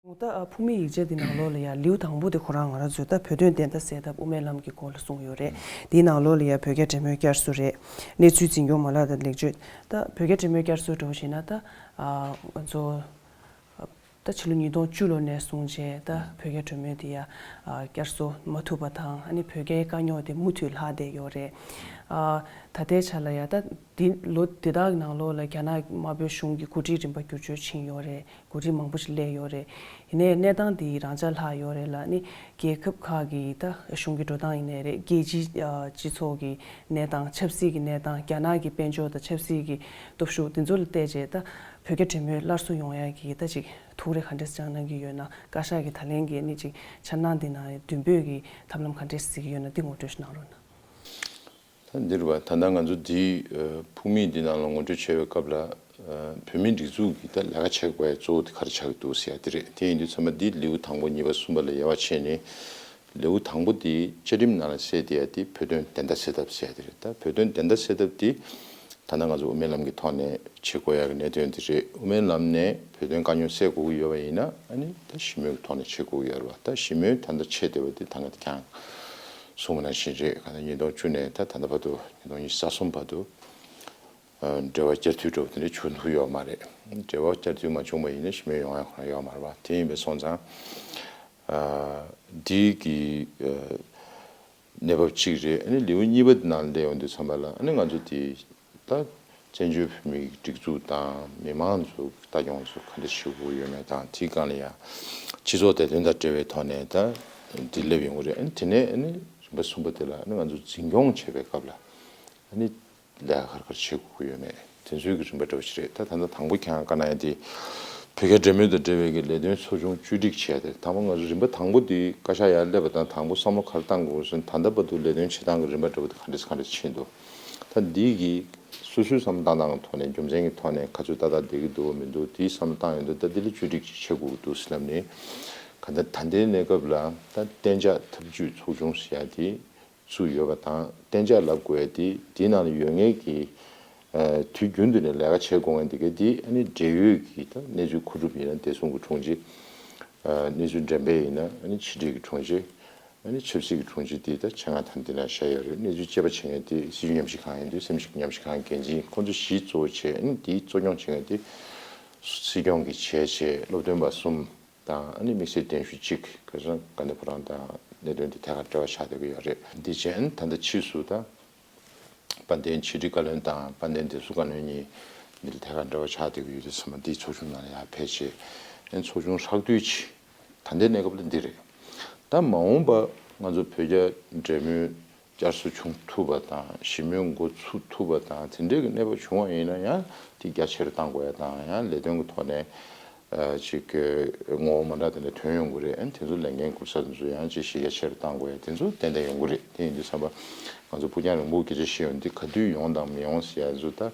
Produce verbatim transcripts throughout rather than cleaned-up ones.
ད་ཨ་ཕུགས་མིན་ཡིག་ཆ་འདི་ནང་ལོགས་ལ་ཡང་ལེའུ་དང་པོ་དེ་ཁོ་རང་ང་རང་ཚོས་ད་བོད་དོན་བདེན་མཐའ་གསལ་ཐབས་དབུ་མའི་ལམ་གྱི་སྐོར་ལ་གསུངས་ཡོད་རེད། དེའི་ནང་ལོགས་ལ་ཡང་བོད་རྒྱ་འབྲེལ་མོལ་བསྐྱར་གསོ་རེད། གནས་ཚུལ་འཛིན་སྐྱོང་མ་ལག་དང་ལེགས་བཅོས། ད་བོད་རྒྱ་འབྲེལ་མོལ་བསྐྱར་གསོ་འདྲ་བོ་བྱས་ན་ད་ཨ་ང་ཚོ་ད་ཕྱི་ལོ་ཉིས་སྟོང་བཅུ་ལོ་ནས་བཟུང་བྱས་ད་བོད་རྒྱ་གྲོས་མོལ་དེ་ཡ་ཨ་བསྐྱར་གསོ་མ་ཐུབ་པ་དང་། ཨ་ནི་བོད་རྒྱའི་དཀའ་རྙོག་དེ་མུ་མཐུད་ལྷག་བསྡད་ཡོད་རེད། ཨ་ད་ལྟའི་ཆ་ལ་ཡ་ད་འདི་ལོ་འདི་དག་གི་ནང་ལོགས་ལ་རྒྱ་ནག་དམར་པོའི་གཞུང་གི་འགོ་ཁྲིད་རིམ་པ་བསྒྱུར་བཅོས་ཕྱིན་ཡོད་རེད། འགོ་ཁྲིད་མང་པོ་ཞིག་སླེབས་ཡོད་རེད། ཡིན་ནའི་གནས་སྟངས་འདི་རང་འཇགས་ལྷག་ཡོད་རེད་ལ། ཨ་ནི་རྒྱལ་ཁབ་ཁག་གི་ད་གཞུང་གི་འགྲོ་སྟངས་ཡིན་ནའི་རེད། རྒྱལ་སྤྱིའི་ཨ་སྤྱི་ཚོགས་ཀྱི་གནས་སྟངས། ཆབ་སྲིད་ཀྱི་གནས་སྟངས། རྒྱ་ནག་གི་དཔལ་འབྱོར་དང་ཆབ་སྲིད་ཀྱི་སྟོབས་ཤུགས་འདི་ཚོ་ལ་བལྟས་རྗེས་ད་བོད་རྒྱ་འབྲེལ་མོལ་སླར་གསོ་ཡོང་ཡ་གི་ད་ཅིག་ཐུགས་རེ་ག་འདྲས་བཅངས་གནང་གི་ཡོད་ན། བཀའ་ཤག་གི་ད་ལན་གྱི་ཨ་ནི་ཅིག་འཆར་སྣང་འདི་ནང་མདུན་སྤོས་ཀྱི་ཐབས་ལམ་ག་འདྲས་གཟིགས་ཀྱི་ཡོད་ན་འདི་ངོ་སྤྲོད་ཞིག་གནང་རོགས་གནང་། ད་འདིར་བ་ད་ལྟ་ང་ཚོ་འདི་ཨ་ཕུགས་དམིགས་འདི་ནང་ལ་ངོ་སྤྲོད་བྱེད་པའི་སྐབས་ལ། ཨ་བོད་མིའི་སྒྲིག་འཛུགས་ཀྱི་ད་ལས་ཀ་བྱེད་དགོས་ཡ་གཙོ་བོ་དེ་ག་རེ་ཆགས་ཀྱི་འདུག་ཟེར་ཡ་དེ་རེད། དེ་ཡིན་དུས་ཚང་མ་འདི་ལེའུ་དང་པོ་གཉིས་པ་གསུམ་པ་ལ་དབྱེ་བ་ཕྱེ་ནས། ལེའུ་དང་པོ་འདི་བཅའ་ཁྲིམས་ནང་ལ་གསལ་བསྡད་ཡ་དེ་བོད་དོན་བདེན་མཐའ་གསལ་ཐབས་ཟེར་ཡ་དེ་རེད། ད་བོད་དོན་བདེན་མཐའ་གསལ་ཐབས་དེ་ད་ལྟ་ང་ཚོ་དབུ་མའི་ལམ་གྱི་ཐོག་ནས་བྱེད་དགོས་ཡ་གི་གནད་དོན་དེ་རེད། དབུ་མའི་ལམ་ནས་བོད་དོན་དཀའ་རྙོག་སེལ་དགོས་ཀྱི་ཡོད་པ་ཡིན་ན། ཨ་ནི་ད་ཞི་མོལ་གྱི་ཐོག་ནས་བྱེད་དགོས་ཀྱི་ཡོད་རེད་བ། ད་ཞི་མོལ་ད་ལྟ་བྱེད་བསྡད་པ་དེ་ད་ང་ད་ཁྱང་གསུངས་པ་ནང་བཞིན་རེད། གང་ལྟར་ཉིས་སྟོང་བཅུ་ནས་ད་ད་ལྟ་བར་དུ་ཉིས་སྟོང་ཉི་ཤུ་རྩ་གསུམ་བར་དུ་ཨ་འབྲེལ་བ་བསྐྱར་མཐུད་འདྲ་བོ་དེ་འདྲ་བྱུང་ཐུབ་ཡོད་མ་རེད། འབྲེལ་བ་བསྐྱར་མཐུད་མ་བྱུང་བ་ཡིན་ན་ཞི་མོལ་ཡོང་ཡ་ཁོ་ན་ཡོད་མ་རེད་བ། དེ་ཡིན་པས་སོང་ཙང་ཨ་འདི་གི་ཨ་གནས་བབ་གཅིག་རེད། ཨ་ནི་ལེའུ་གཉིས་པ་དེ་ནང་སླེབས་ཡོང་དུས་ཙམ་པ་ལ། ཨ་ནི་ང་ཚོ་དེ་ད་བཙན་བྱོལ་བོད་མིའི་སྒྲིག་འཛུགས་དང་མི་མང་ཚོ་ལྟ་སྐྱོང་ཚོ་ག་འདྲ་བྱེད་དགོས་ཡོད་མེད་དང་། དེའི་སྒང་ལ་ཡང་སྤྱི་ཚོགས་བདེ་དོན་དང་འབྲེལ་བའི་ཐོག་ནས་ད་འདི་སླེབས་ཡོང་གི་རེད། ཨ་ནི་དེ་ནས་ཨ་ནི་རིམ་པ་གསུམ་པ་དེ་ལ་ཨ་ནི་ང་ཚོ་འཛིན་སྐྱོང་བྱེད་པའི་སྐབས་ལ་ཨ་ནི་ལས་ཀ་ག་རེ་ག་རེ་བྱེད་དགོས་ཀྱི་ཡོད་མེད་དེ་ཚོའི་གི་རིམ་པ་འདྲ་བོ་ཞིག་རེད། ད་ད་ལྟ་དང་པོ་ཁྱེད་རང་བཀའ་གནང་ཡ་དེ་བོད་རྒྱ་འབྲེལ་མོལ་དང་འབྲེལ་བའི་གི་ལས་དོན་ཚོ་ཆུང་བཅོས་སྒྲིག་བྱས་ཏེ། དང་པོ་ང་ཚོ་རིམ་པ་དང་པོ་དེ་བཀའ་ཤག་ཡར་སླེབས་པ་དང་དང་པོ་བསམ་བློ་ག་རེ་བཏང་དགོས་ཟེར་ན། ད་ལྟ་བར་དུ་ལས་དོན་བྱེད་སྟངས་ཀྱི་རིམ་པ་འདྲ་བོ་དེ་ག་འདྲས་ག་འདྲས་ཕྱིན་འདུག་ད་འདི་གི་སོ་སོའི་བསམ་བློ་བཏང་སྟངས་ཀྱི་ཐོག་ནས་རྒྱུ་མཚན་གྱི་ཐོག་ནས་ག་ཚོད་ཏག་ཏག་བསྡད་ཀྱི་འདུག་མི་འདུག་དེའི་བསམ་བློ་བཏང་ཡོང་དུས། ད་འདི་ལ་བཅོས་སྒྲིག་ཅིག་བྱེད་དགོས་ཀྱི་འདུག་ཟེར་ལབ་ནས། ག་ད་ད་ལྟའི་གནས་སྐབས་ལ་ད་གཏན་འཇགས་ཐབས་ཇུས་ཚོགས་ཆུང་ཟེར་ཡ་དེ་བཙུགས་ཡོད་པ་དང་། གཏན་འཇགས་ལབ་དགོས་ཡ་དེ་དེའི་ནང་ལ་ཡོད་མཁན་གྱི་ཨ་དུས་རྒྱུན་དུ་ནས་ལས་ཀ་བྱེད་དགོས་མཁན་དེ་ག་དེ་ཨ་ནི་འབྲེལ་ཡོད་ཀྱི་ད་གནས་ཚུལ་མཁོ་སྒྲུབ་ཡིན་ན་བདེ་སྲུང་གི་དྲུང་ཆེ། ཨ་གནས་ཚུལ་འགྲེམས་སྤེལ་ཡིན་ན་ཨ་ནི་ཕྱི་དྲིལ་གྱི་དྲུང་ཆེ། ཨ་ནི་ཆབ་སྲིད་ཀྱི་དྲུང་ཆེ་དེ་ད་ཆེད་མངགས་ཐེངས་འདི་ན་བཞག་ཡོད་རེད། གནས་ཚུལ་དཔྱད་པ་བྱེད་མཁན་དེ་སྲིད་བྱུས་ཉམས་ཞིབ་ཁང་ཡིན་དུས་སྲིད་བྱུས་ཉམས་ཞིབ་ཁང་འགན་འཛིན། ཁོང་ཚོ་བཞི་གཙོ་བོ་བྱས། ཨ་ནི་དེའི་གཙོ་སྐྱོང་བྱེད་མཁན་དེ་སྲིད་སྐྱོང་གི་བྱས་བྱས་སློབ་སྟོན་པ་གསུམ་དང་། ཨ་ནི་དམིགས་བསལ་གདན་ཞུ་གཅིག་ག་ཚོད་ག་འདྲ་ཁོ་རང་དང་གནད་དོན་དེ་ཐད་ཀར་འབྲེལ་བ་ཆགས་བསྡད་ཀྱི་ཡོད་རེད། འདི་བྱས་ཨ་ནི་ད་ལྟ་ཕྱིས་སུ་ད་དཔལ་ལྡན་ཕྱི་དྲིལ་བཀའ་བློན་དང་དཔལ་ལྡན་བདེ་སྲུང་བཀའ་བློན་གཉིས་འདི་ལ་ཐད་ཀར་འབྲེལ་བ་ཆགས་བསྡད་ཀྱི་ཡོད་དུས་ཙམ་པ་འདིའི་ཚོགས་ཆུང་ནང་ལ་ཡར་ཕེབས་བྱས། ཨ་ནི་ཚོགས་ཆུང་ཧྲག་བསྡུས་ཅིག་ད་ལྟའི་གནས་སྐབས་ལ་འདི་རེད། ད་མ་འོངས་པ་ང་ཚོ་བོད་རྒྱ་འབྲེལ་མོལ་བསྐྱར་གསོ་བྱུང་ཐུབ་པ་དང་། ཞི་མོལ་འགོ་ཚུགས་ཐུབ་པ་དང་དེ་འདྲའི་གི་གནས་བབ་བྱུང་བ་ཡིན་ན་ཡང་དེ་རྒྱ་ཆེ་རུ་གཏང་དགོས་ཡ་དང་། ཡང་ལས་དོན་གྱི་ཐོག་ནས་ཨ་ཅིག་གི་ངོ་བོ་མ་འདྲ་དེ་འདྲ་ཐོན་ཡོང་གི་རེད། ཨ་ནི་དེ་ཚོ་ལས་འགན་འཁུར་ས་དེ་ཚོ་ཡང་ཅིག་གཞི་རྒྱ་ཆེ་རུ་གཏང་དགོས་ཡ་དེ་ཚོ་ཏན་ཏན་ཡོང་གི་རེད། དེ་ཡིན་དུས་ཙམ་པ་ང་ཚོ་ཕུགས་རྒྱང་རིང་པོ་སྐད་ཆ་བཤད་ཡོང་དུས་ག་དུས་ཡོང་དང་མི་ཡོང་ཟེར་ཡ་ཚོ། ད་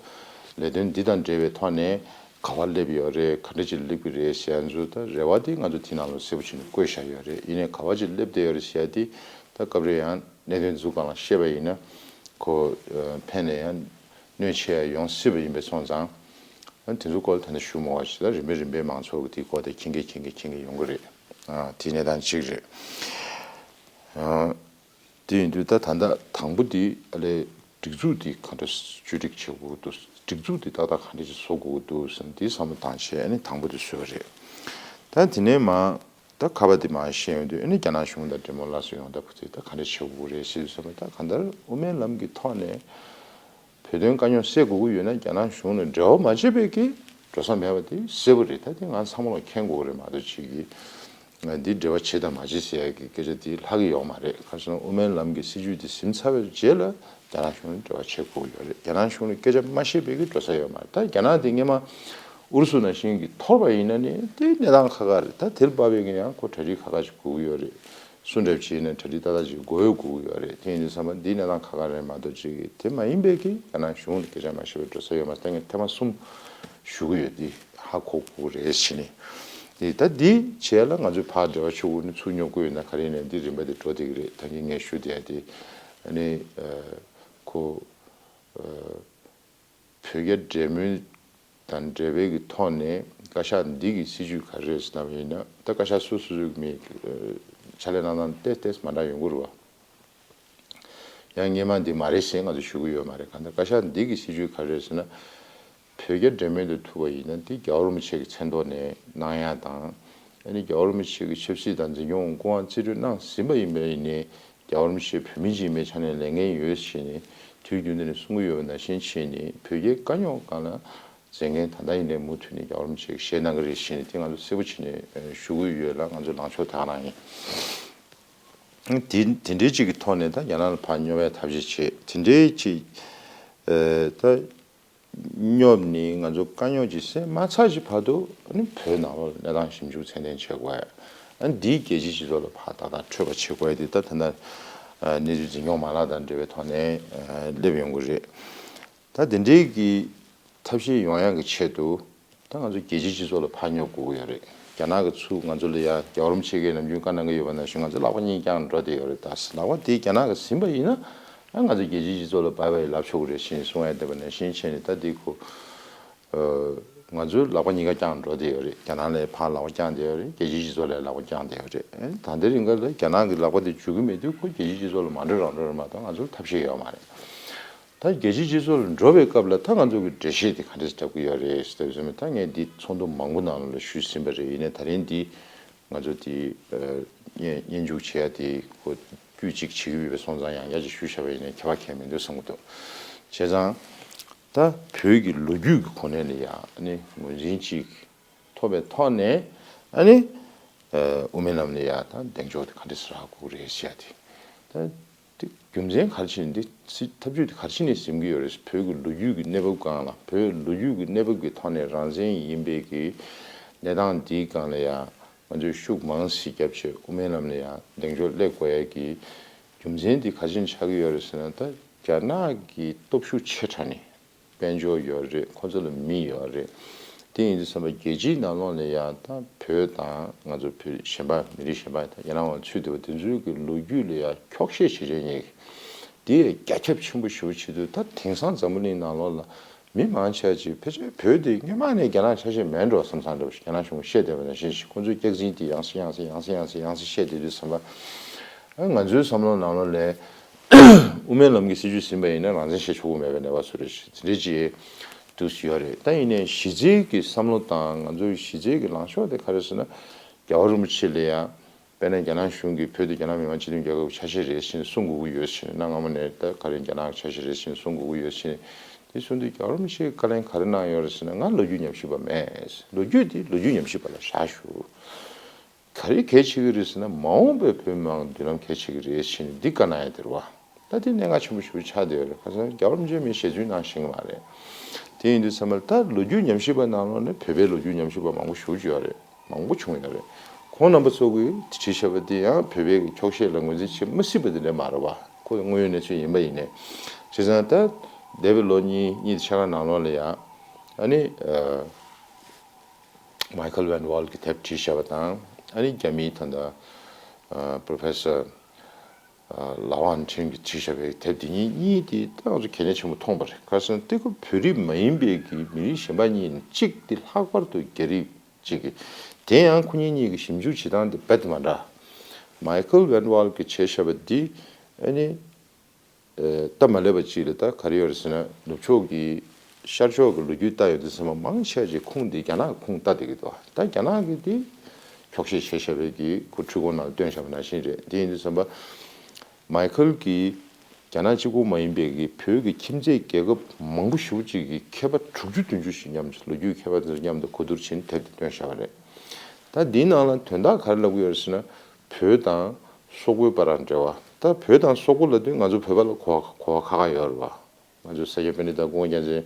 ལས་དོན་འདི་དང་འབྲེལ་བའི་ཐོག་ནས་ག་པར་སླེབས་ཡོད་རེད། ག་འདྲ་ཅིག་སླེབས་ཀྱི་རེད་ཟེར་ཡ་ཚོ། ད་རེ་བ་དེ་ང་ཚོ་དེ་ནང་ལ་གསལ་པོ་བྱས་ནས་བཀོད་བཞག་ཡོད་རེད། ཡིན་ནའི་ག་པར་ཅིག་སླེབས་བསྡད་ཡོད་རེད་ཟེར་ཡ་དེ་ད་སྐབས་རེ་ཡང་གནད་དོན་འཛུགས་སྒང་ལ་བཤད་པ་ཡིན་ན་ཁོ་ཨ་ཕན་ལས་ཡང་གནོད་ཆེ་ཡ་ཡོང་སྲིད་པ་ཡིན་པས་སོང་ཙང་། ཨ་དེ་ཚོའི་སྐོར་ལ་ད་ནི་ཞུ་མ་དགོས་པ་ཞིག་ལ། རིམ་པས་རིམ་པས་མང་ཚོགས་ཀྱིས་དེའི་སྐོར་དེ་མཁྱེན་གྱིན་མཁྱེན་གྱིན་མཁྱེན་གྱིན་ཡོང་གི་རེད། ཨ་དེ་གནས་སྟངས་གཅིག་རེད། ཨ་དེ་ཡིན་དུས་ད་ད་ལྟ་དང་པོ་དེ་ཨ་ལས་སྒྲིག་འཛུགས་དེ་ག་འདྲ་བཅོས་སྒྲིག་བྱེད་དགོས་འདུག་སྒྲིག་འཛུགས་དེ་ཏག་ཏག་ག་འདྲ་ཞིག་བཟོ་དགོས་འདུག་ཟེར་ན། དེའི་བསམ་བློ་བཏང་བྱས་ཨ་ནི་དང་པོ་དེ་བཟོས་པ་རེད། ད་དེ་ནས་མ་ད་ཁ་པར་དེ་མར་བཤད་ཡོང་དུས། ཨ་ནི་རྒྱ་ནག་གཞུང་དང་འབྲེལ་མོལ་སླར་གསོ་ཡོང་ཐབས་དེ་ད་ག་འདྲ་བྱེད་དགོས་རེད་ཟེར་དུས་ཙམ་པ། ད་གང་ལྟར་དབུ་མའི་ལམ་གྱི་ཐོག་ནས་བོད་དོན་དཀའ་རྙོག་སེལ་དགོས་ཀྱི་ཡོད་ན། རྒྱ་ནག་གཞུང་ནས་འབྲེལ་བ་མ་བྱས་པའི་གི་འགྲོ་ས་མེད་པ་དེ་གསལ་པོ་རེད། ད་དེ་ང་ཚང་མ་ལ་མཁྱེན་དགོས་རེད་མ་གཏོགས་ཅིག་གིས་འདི་འབྲེལ་བ་བྱེད་དང་མ་བྱེད་ཟེར་ཡ་གི་སྐད་ཆ་དེ་ལྷག་གི་ཡོད་མ་རེད། ག་རེ་ཟེར་ན་དབུ་མའི་ལམ་གྱི་སྲིད་བྱུས་དེ་ཟིན་ཚར་བའི་རྗེས་ལ་རྒྱ་ནག་གཞུང་ནས་འབྲེལ་བ་བྱེད་དགོས་ཀྱི་ཡོད་རེད། རྒྱ་ནག་གཞུང་ནས་སྐད་ཆ་མ་བཤད་པའི་གི་འགྲོ་ས་ཡོད་མ་རེད། ད་རྒྱ་ནག་དེ་སྔོན་མ་ཨུ་རུ་སུ་ནང་བཞིན་གྱི་འཐོར་བ་ཡིན་ན་ནི་དེ་གནས་སྟངས་ཁག་ཁག་རེད། ད་དེ་ལ་དཔག་པའི་གི་ཡང་ཁོ་གྲ་སྒྲིག་ཁག་ཁག་ཅིག་དགོས་ཀྱི་ཡོད་རེད། སུ་འདྲ་བྱས་ནས་གྲ་སྒྲིག་ཏག་ཏག་ཅིག་དགོས་ཡོད་དགོས་ཀྱི་ཡོད་རེད། དེ་ཡིན་དུས་ཙམ་པ་འདི་གནས་སྟངས་ཁག་ཁག་རེད་མ་གཏོགས་ཅིག་དེ་མ་ཡིན་པའི་གི་རྒྱ་ནག་གཞུང་ལ་སྐད་ཆ་མ་བཤད་པའི་འགྲོ་ས་ཡོད་མ་རེད། ད་ངས་ཐེངས་མ་གསུམ་ཞུ་གི་ཡོད། འདི་ཧ་གོ་དགོས་རེད་ཟེར་ནས། འདི་ད་འདི་བྱས་ལ་ང་ཚོས་ཕར་འབྲེལ་བ་ཆོག་གི་ནི་ཚུར་ཉོ་དགོས་ཡོད་ན་ག་རེ་ཡིན་ནའི་འདི་རིམ་པ་འདི་འགྲོ་བསྡད་ཀྱི་རེད། ད་གིན་ངས་ཞུ་བསྡད་ཡ་དེ་ཨ་ནི་ཨ་ཁོ་ཨ་བོད་རྒྱ་འབྲེལ་མོལ་དང་འབྲེལ་བའི་གི་ཐོག་ནས་ བཀའ་ཤག་འདི་གི་སྲིད་ཇུས་ག་རེ་རེད་ཟེར་ལབ་པ་ཡིན་ན། ད་བཀའ་ཤག་སོ་སོ་སོའི་མི་ཕྱག་ལས་གནང་སྟངས་ཏོག་ཙམ་མ་འདྲ་ཡོང་གི་རེད་བ། ཡང་སྔོན་མ་འདི་མ་རེད་ཟེར་ང་ཚོ་ཞུ་གི་ཡོད་མ་རེད། གང་ལྟར་བཀའ་ཤག་འདི་གི་སྲིད་ཇུས་ག་རེ་རེད་ཟེར་ན། བོད་རྒྱ་འབྲེལ་མོལ་དུ་ཐུག་པ་ཡིན་ན་འདི་རྒྱལ་བ་རིན་པོ་ཆེ་གི་མཚན་ཐོག་ནས་གནང་ཡ་དང་། ཨ་ནི་རྒྱལ་བ་རིན་པོ་ཆེ་གི་ཆབ་སྲིད་དང་འཛིན་སྐྱོང་སྐུ་དབང་རྩིས་སྤྲོད་གནང་ཟིན་པ་ཡིན་པ་ཡིན་ནའི། རྒྱལ་བ་རིན་པོ་ཆེ་བོད་མི་ཅིག་ཡིན་པའི་ཆ་ནས་ལས་འགན་ཡོད་ཞེས་ནས་དུས་རྒྱུན་དུ་ནས་གསུང་གི་ཡོད་པ་ནང་བཞིན་བྱས་ནས། བོད་རྒྱའི་དཀའ་རྙོག་སྒང་ལ་མཛད་འགན་ད་ལྟ་ཡིན་ནའི་མུ་མཐུད་ནས་རྒྱལ་བ་རིན་པོ་ཆེ་གིས་བཞེས་གནང་གི་རེད་ཞེས་ནས་དེ་ང་ཚོ་གསལ་པོ་བྱས་ནས་ཞུ་གི་ཡོད་ལ། ང་ཚོ་ལངས་ཕྱོགས་དེ་ག་རང་ཡིན། དེ་དེ་འདྲའི་ཅིག་གི་ཐོག་ནས་ད་རྒྱ་ནག་ལ་ཕར་སྙོབ་པའི་ཐབས་ཤེས་བྱེད། དེ་འདྲའི་ཅིག་ཨེ་ད་སྙོབ་ནས་ང་ཚོ་དཀའ་རྙོག་ཅིག་སེལ་མ་ཚར་གྱི་བར་དུ། ཨ་ནི་བོད་ནང་ལོགས་ལ་གནས་སྟངས་ཞིབ་འཇུག་ཚད་ལྡན་བྱེད་དགོས། ཨ་ནི་འདིས་རྒྱལ་སྤྱིའི་སྤྱི་ཚོགས་ལ་ཕར་ཏག་ཏག་འཕྲོད་པ་བྱེད་དགོས་ཡ་དེ་ད་ད་ལྟ་ཨ་གནས་ཚུལ་འཛིན་སྐྱོང་མ་ལག་དང་འབྲེལ་བའི་ཐོག་ནས་ཨ་སླེབས་ཡོང་གི་རེད། ད་དེ་འདྲའི་གི་ཐབས་ཤེས་ཡོང་ཡག་གི་ཆེད་དུ། ད་ང་ཚོ་རྒྱལ་སྤྱིའི་སྤྱི་ཚོགས་ལ་ཕར་སྙོབ་དགོས་ཀྱི་ཡོད་རེད། རྒྱ་ནག་གི་ཚུར་ང་ཚོ་ལ་ཡ་རྒྱལ་བ་རིན་པོ་ཆེ་གིས་ནམ་རྒྱུན་བཀའ་གནང་གི་ཡོད་པ་ནང་བཞིན་ང་ཚོ་ལག་པ་གཉིས་བརྐྱངས་འགྲོ་བསྡད་ཡོད་རེད། ད་ལག་པ་དེ་རྒྱ་ནག་གིས་ཟིན་པ་ཡིན་ན། ཨ་ང་ཚོ་རྒྱལ་སྤྱིའི་སྤྱི་ཚོགས་ལ་བྷའི་བྷའི་ལབ་ཆོག་གི་རེད་ཞེས་གསུང་ཡ་བསྡད་པ་ནང་བཞིན་བྱས་ནས། ད་དེ་ཁོ་ཨ་ང་ཚོའི་ལག་པ་གཉིས་ཀ་བརྐྱངས་འགྲོ་བསྡད་ཡོད་རེད། རྒྱ་ནག་ལ་ཕར་ལག་པ་བརྐྱངས་བསྡད་ཡོད་རེད། རྒྱལ་སྤྱིའི་སྤྱི་ཚོགས་ལ་ལག་པ་བརྐྱངས་བསྡད་ཡོད་རེད། ཨ་ད་ལྟའི་རིང་ག་ལ་རྒྱ་ནག་གི་ལག་པ་དེ་འཇུ་གི་མེད་དུས། ཁོ་རྒྱལ་སྤྱིའི་སྤྱི་ཚོགས་ལ་མ་འགྲོ་རང་འགྲོ་རེད་མ་གཏོགས་ང་ཚོར་ཐབས་ཤེས་ཡོད་མ་རེད། ད་རྒྱལ་སྤྱིའི་སྤྱི་ཚོགས་ལ་འགྲོ་བའི་སྐབས་ལ་ད་ང་ཚོ་གི་འགྲེལ་བཤད་དེ་ག་འདྲས་བརྒྱབ་ཀྱི་ཡོད་རེད་ཟེར་དུས་ཙམ་པ། ད་ངས་འདི་ཚོགས་འདུ་མང་པོ་ནང་ལ་ཞུས་ཟིན་པ་རེད། ཡིན་ནའི་ད་རིང་འདི་ང་ཚོ་འདི་ཨ་སྙན་སྙན་འཇུག་བྱེད་ཡ་དེ་ཁོ་དཀྱུས་གཅིག་བྱེད་ཀྱི་ཡོད་པ་སོང་ཙང་། ཡང་བསྐྱར་ཅིག་ཞུས་བཞག་པ་ཡིན་ནའི་ཁྱད་པར་གང་ཡང་མི་འདུག་བསམ་གྱི་འདུག། བྱས་ཙང་ད་བོད་ཀྱི་ལོ་རྒྱུས་ཀྱི་གོ་གནས་ལ་ཡ་ཨ་ནི་ངོས་འཛིན་ཅིག་ཐོབ་པའི་ཐོག་ནས། ཨ་ནི་ཨ་དབུ་མའི་ལམ་ལ་ཡ་ད་གདེང་འཇོག་དེ་ག་འདྲས་སེ་རག་དགོས་རེད་ཟེར་ཡ་དེ། ད་དེ་རྒྱུ་མཚན་ག་རེ་བྱས་ནས་འདི་སྲིད་ཐབས་ཇུས་དེ་ག་རེ་བྱས་ནས་ཟིན་གྱི་ཡོད་རེད། བོད་ཀྱི་ལོ་རྒྱུས་ཀྱི་གནས་བབ་སྒང་ལ། བོད་ལོ་རྒྱུས་ཀྱི་གནས་བབ་ཀྱི་ཐོག་ནས་རང་བཙན་ཡིན་པའི་གི་གནས་སྟངས་འདིའི་སྒང་ལ་ཡ་ང་ཚོས་ཤུགས་མང་ཙམ་བརྒྱབ་བྱས་དབུ་མའི་ལམ་ལ་ཡ་གདེང་འཇོག་སླེབས་དགོས་ཡ་གི་རྒྱུ་མཚན་འདི་ག་རེ་བྱས་ནས་ཆགས་ཀྱི་ཡོད་རེད་ཟེར་ན། ད་རྒྱ་ནག་གི་སྟོབས་ཤུགས་ཆེ་དྲགས་ནས་དཔལ་འབྱོར་ཡོད་རེད། ཁོ་ཚོ་ལ་མི་ཡོད་རེད། དེ་ཡིན་དུས་ཙམ་པ་རྒྱལ་སྤྱིའི་ནང་ལོགས་ལ་ཡང་ད་བོད་དང་ང་ཚོ་བོད་གཞན་པ་མི་རིགས་གཞན་པ་དང་། རྒྱ་ནག་དབང་ཚུད་བསྡད་པ་དེ་ཚོའི་གི་ལོ་རྒྱུས་ལ་ཡང་འཁྱོག་བཤད་བྱེད་བྱེད་ཉེས་ཀྱི། དེ་ཡང་རྒྱ་ཁྱབ་ཆེན་པོ་ཞེ་པོ་བྱེད་དུས། ད་དེང་སང་འཛམ་བུ་གླིང་ནང་ལོགས་ལ་མི་མང་ཆེ་བ་ཅིག་ཕལ་ཆེར་བོད་དེ་སྔོན་མ་ནས་རྒྱ་ནག་ཆ་ཤས་མེད་འགྲོ་བསམ་བསམ་འདྲ་བོ་ཞིག་རྒྱ་ནག་གཞུང་གིས་བཤད་བསྡད་པ་ནང་བཞིན་ཞིག། ཁོང་ཚོས་སྐྱག་རྫུན་དེ་ཡང་སེ་ཡང་སེ་ཡང་སེ་ཡང་སེ་ཡང་སེ་བཤད་བསྡད་དུས་ཙམ་པ། ཨ་ང་ཚོའི་བསམ་བློ་ནང་ལོགས་ལ་དབུ་མའི་ལམ་གྱི་སྲིད་བྱུས་ཟིན་པ་ཡིན་ན་རང་བཙན་བཤད་ཆོག་གི་མེད་པའི་ནུས་པ་ཚོ་རེ་དེ་འདྲ་ཅིག་འདུག་སེ་ཡོད་རེད། ད་ཡིན་ནའི་གཞི་རྩའི་གི་བསམ་བློ་དང་ང་ཚོའི་གཞི་རྩའི་གི་ལངས་ཕྱོགས་དེ་ག་རེ་ཟེར་ན། རྒྱལ་བ་རིན་པོ་ཆེ་ལ་ཡ། དཔེར་ན་རྒྱ་ནག་གཞུང་གིས་བོད་དེ་རྒྱ་ནག་མི་དམངས་སྤྱི་མཐུན་རྒྱལ་ཁབ་ཀྱི་ཆ་ཤས་རེད་ཟེར་ནས་གསུང་དགོས་ཀྱི་ཡོད་ཟེར་ནས། གནའ་སྔ་མོ་ནས་ད་ག་རེ་རྒྱ་ནག་གི་ཆ་ཤས་རེད་ཟེར་ནས་གསུང་དགོས་ཀྱི་ཡོད་ཟེར་ནས། དེ་གསུང་དུས་རྒྱལ་བ་རིན་པོ་ཆེས་བཀའ་ལན་ག་རེ་གནང་ཡོད་རེད་ཟེར་ན། ང་ལོ་རྒྱུས་ཉམས་ཞིབ་པ་མེད། ལོ་རྒྱུས་དེ་ལོ་རྒྱུས་ཉམས་ཞིབ་པ་ལ་བཞག་ཞུ། ག་རེ་གལ་ཆེ་གི་རེད་ཟེར་ན། མ་འོངས་པའི་བོད་མི་མང་མདུན་ལམ་གལ་ཆེ་གི་རེད་ཟེར་ནས་འདི་བཀའ་གནང་ཡ་དེ་རེད་བ། ད་དེ་གནད་འགག་ཆེན་པོ་ཞེ་པོ་ཆགས་བསྡད་ཡོད་རེད། ཁ་སང་རྒྱལ་བ་རིན་པོ་ཆེ་མིས་ཞལ་རྫུན་གནང་ཤེས་ཀྱི་མ་རེད། དེ་ཡིན་དུས་ཙམ་པ་ལ་ད་ལོ་རྒྱུས་ཉམས་ཞིབ་པ་ནང་ལོགས་ནས་བོད་པའི་ལོ་རྒྱུས་ཉམས་ཞིབ་པ་མང་པོ་ཞེ་པོ་ཅིག་ཡོད་རེད། མང་པོ་བྱུང་ཡོད་རེད། ཁོང་རྣམ་པ་ཚོ་གིས་བྲིས་བཞག་པ་དེ་ཡང་བོད་པའི་འཁྱོག་བཤད་ལ་ངོས་འཛིན་བྱེད་མི་སྲིད་པ་དེ་འདྲ་མ་རེད་བ། ཁོ་དངོས་ཡོད་གནས་ཚུལ་ཡིན་པ་ཡིན་ནའི། བྱས་ཙང་ད་འདས་པའི་ལོ་གཉིས་གཉིས་དང་ཕྱེད་ཀ་ནང་ལོགས་ལ་ཡ། ཨ་ནི་ཨ། མའི་ཁལ་ཝན་ཝོལ་གྱིས་དེབ་བྲིས་བཞག་པ་དང་། ཨ་ནི་རྒྱ་མིའི་ད་ལྟ་ཨ་པྲོ་ཕེ་སར་ཨ་ལའོ་ཨན་ཁྲིན་གྱིས་བྲིས་བཞག་པའི་དེབ་དེ་གཉིས་གཉིས་དེ་ད་ང་ཚོ་གལ་གནད་ཆེན་པོ་མཐོང་པ་རེད། ག་རེ་ཟེར་ན་དེ་ཁོ་བོད་རིགས་མ་ཡིན་པའི་གི་མི་རིགས་གཞན་པ་གཉིས་ནས་གཅིག་དེ་ལྷག་པར་དུ་རྒྱ་རིགས་གཅིག་གི། དེ་ཡང་ཁོ་གཉིས་གཉིས་ཀྱི་ཞིབ་འཇུག་བྱེད་སྟངས་དེ་རྦད་དེ་མ་འདྲ། མའི་ཁལ་ཝན་ཝོལ་གྱིས་བྱས་བཞག་པ་འདི་ཨ་ནི། ཨེ། སྟབས་མ་ལེགས་པ་ཅིག་ལ་ད་ག་རེ་ཡོད་རེད་ཟེར་ན། ནུབ་ཕྱོགས་ཀྱི་ཤར་ཕྱོགས་ཀྱི་ལོ་རྒྱུས་ལྟ་ཡོང་དུས་ཙམ་པ་མང་ཆེ་བ་ཅིག་ཁུངས་འདི་རྒྱ་ནག་གི་ཁུངས་ལྟ་བསྡད་ཀྱི་འདུག། ད་རྒྱ་ནག་གིས་འདི་འཁྱོག་བཤད་བྱས་བཞག་པའི་གི་ཁོ་འཕྲུལ་འཁོར་ནང་བཏོན་བཞག་པ་ནང་བཞིན་རེད། དེ་ཡིན་དུས་ཙམ་པ་མའི་ཁལ་གྱིས་རྒྱ་ནག་གཅིག་པོ་མ་ཡིན་པའི་གི་བོད་ཀྱི་ཁྱིམ་མཚེས་རྒྱལ་ཁབ་མང་པོ་ཞེ་པོ་ཅིག་གི་མཁས་པ་དྲུག་ཅུ་བདུན་ཅུ་ཞིག་མཉམ་དུ། ལོ་རྒྱུས་མཁས་པ་དེ་ཚོ་མཉམ་དུ་གོ་བསྡུར་བྱས་ནས་དེབ་དེ་བཏོན་བཞག་པ་རེད། ད་འདིའི་ནང་ལ་དོན་དག་ག་རེ་ལབ་ཀྱི་ཡོད་རེད་ཟེར་ན། བོད་དང་སོག་པོའི་བར་འབྲེལ་བ། ད་བོད་དང་སོག་པོ་ལབ་དུས་ང་ཚོ་བོད་པ་ལ་གོ་བ་གོ་བ་ཁག་ཁག་ཡོད་རེད་བ། ང་ཚོ་ས་སྐྱ་པཎྜི་ཏ་སྐུ་ངོ་རྒྱལ་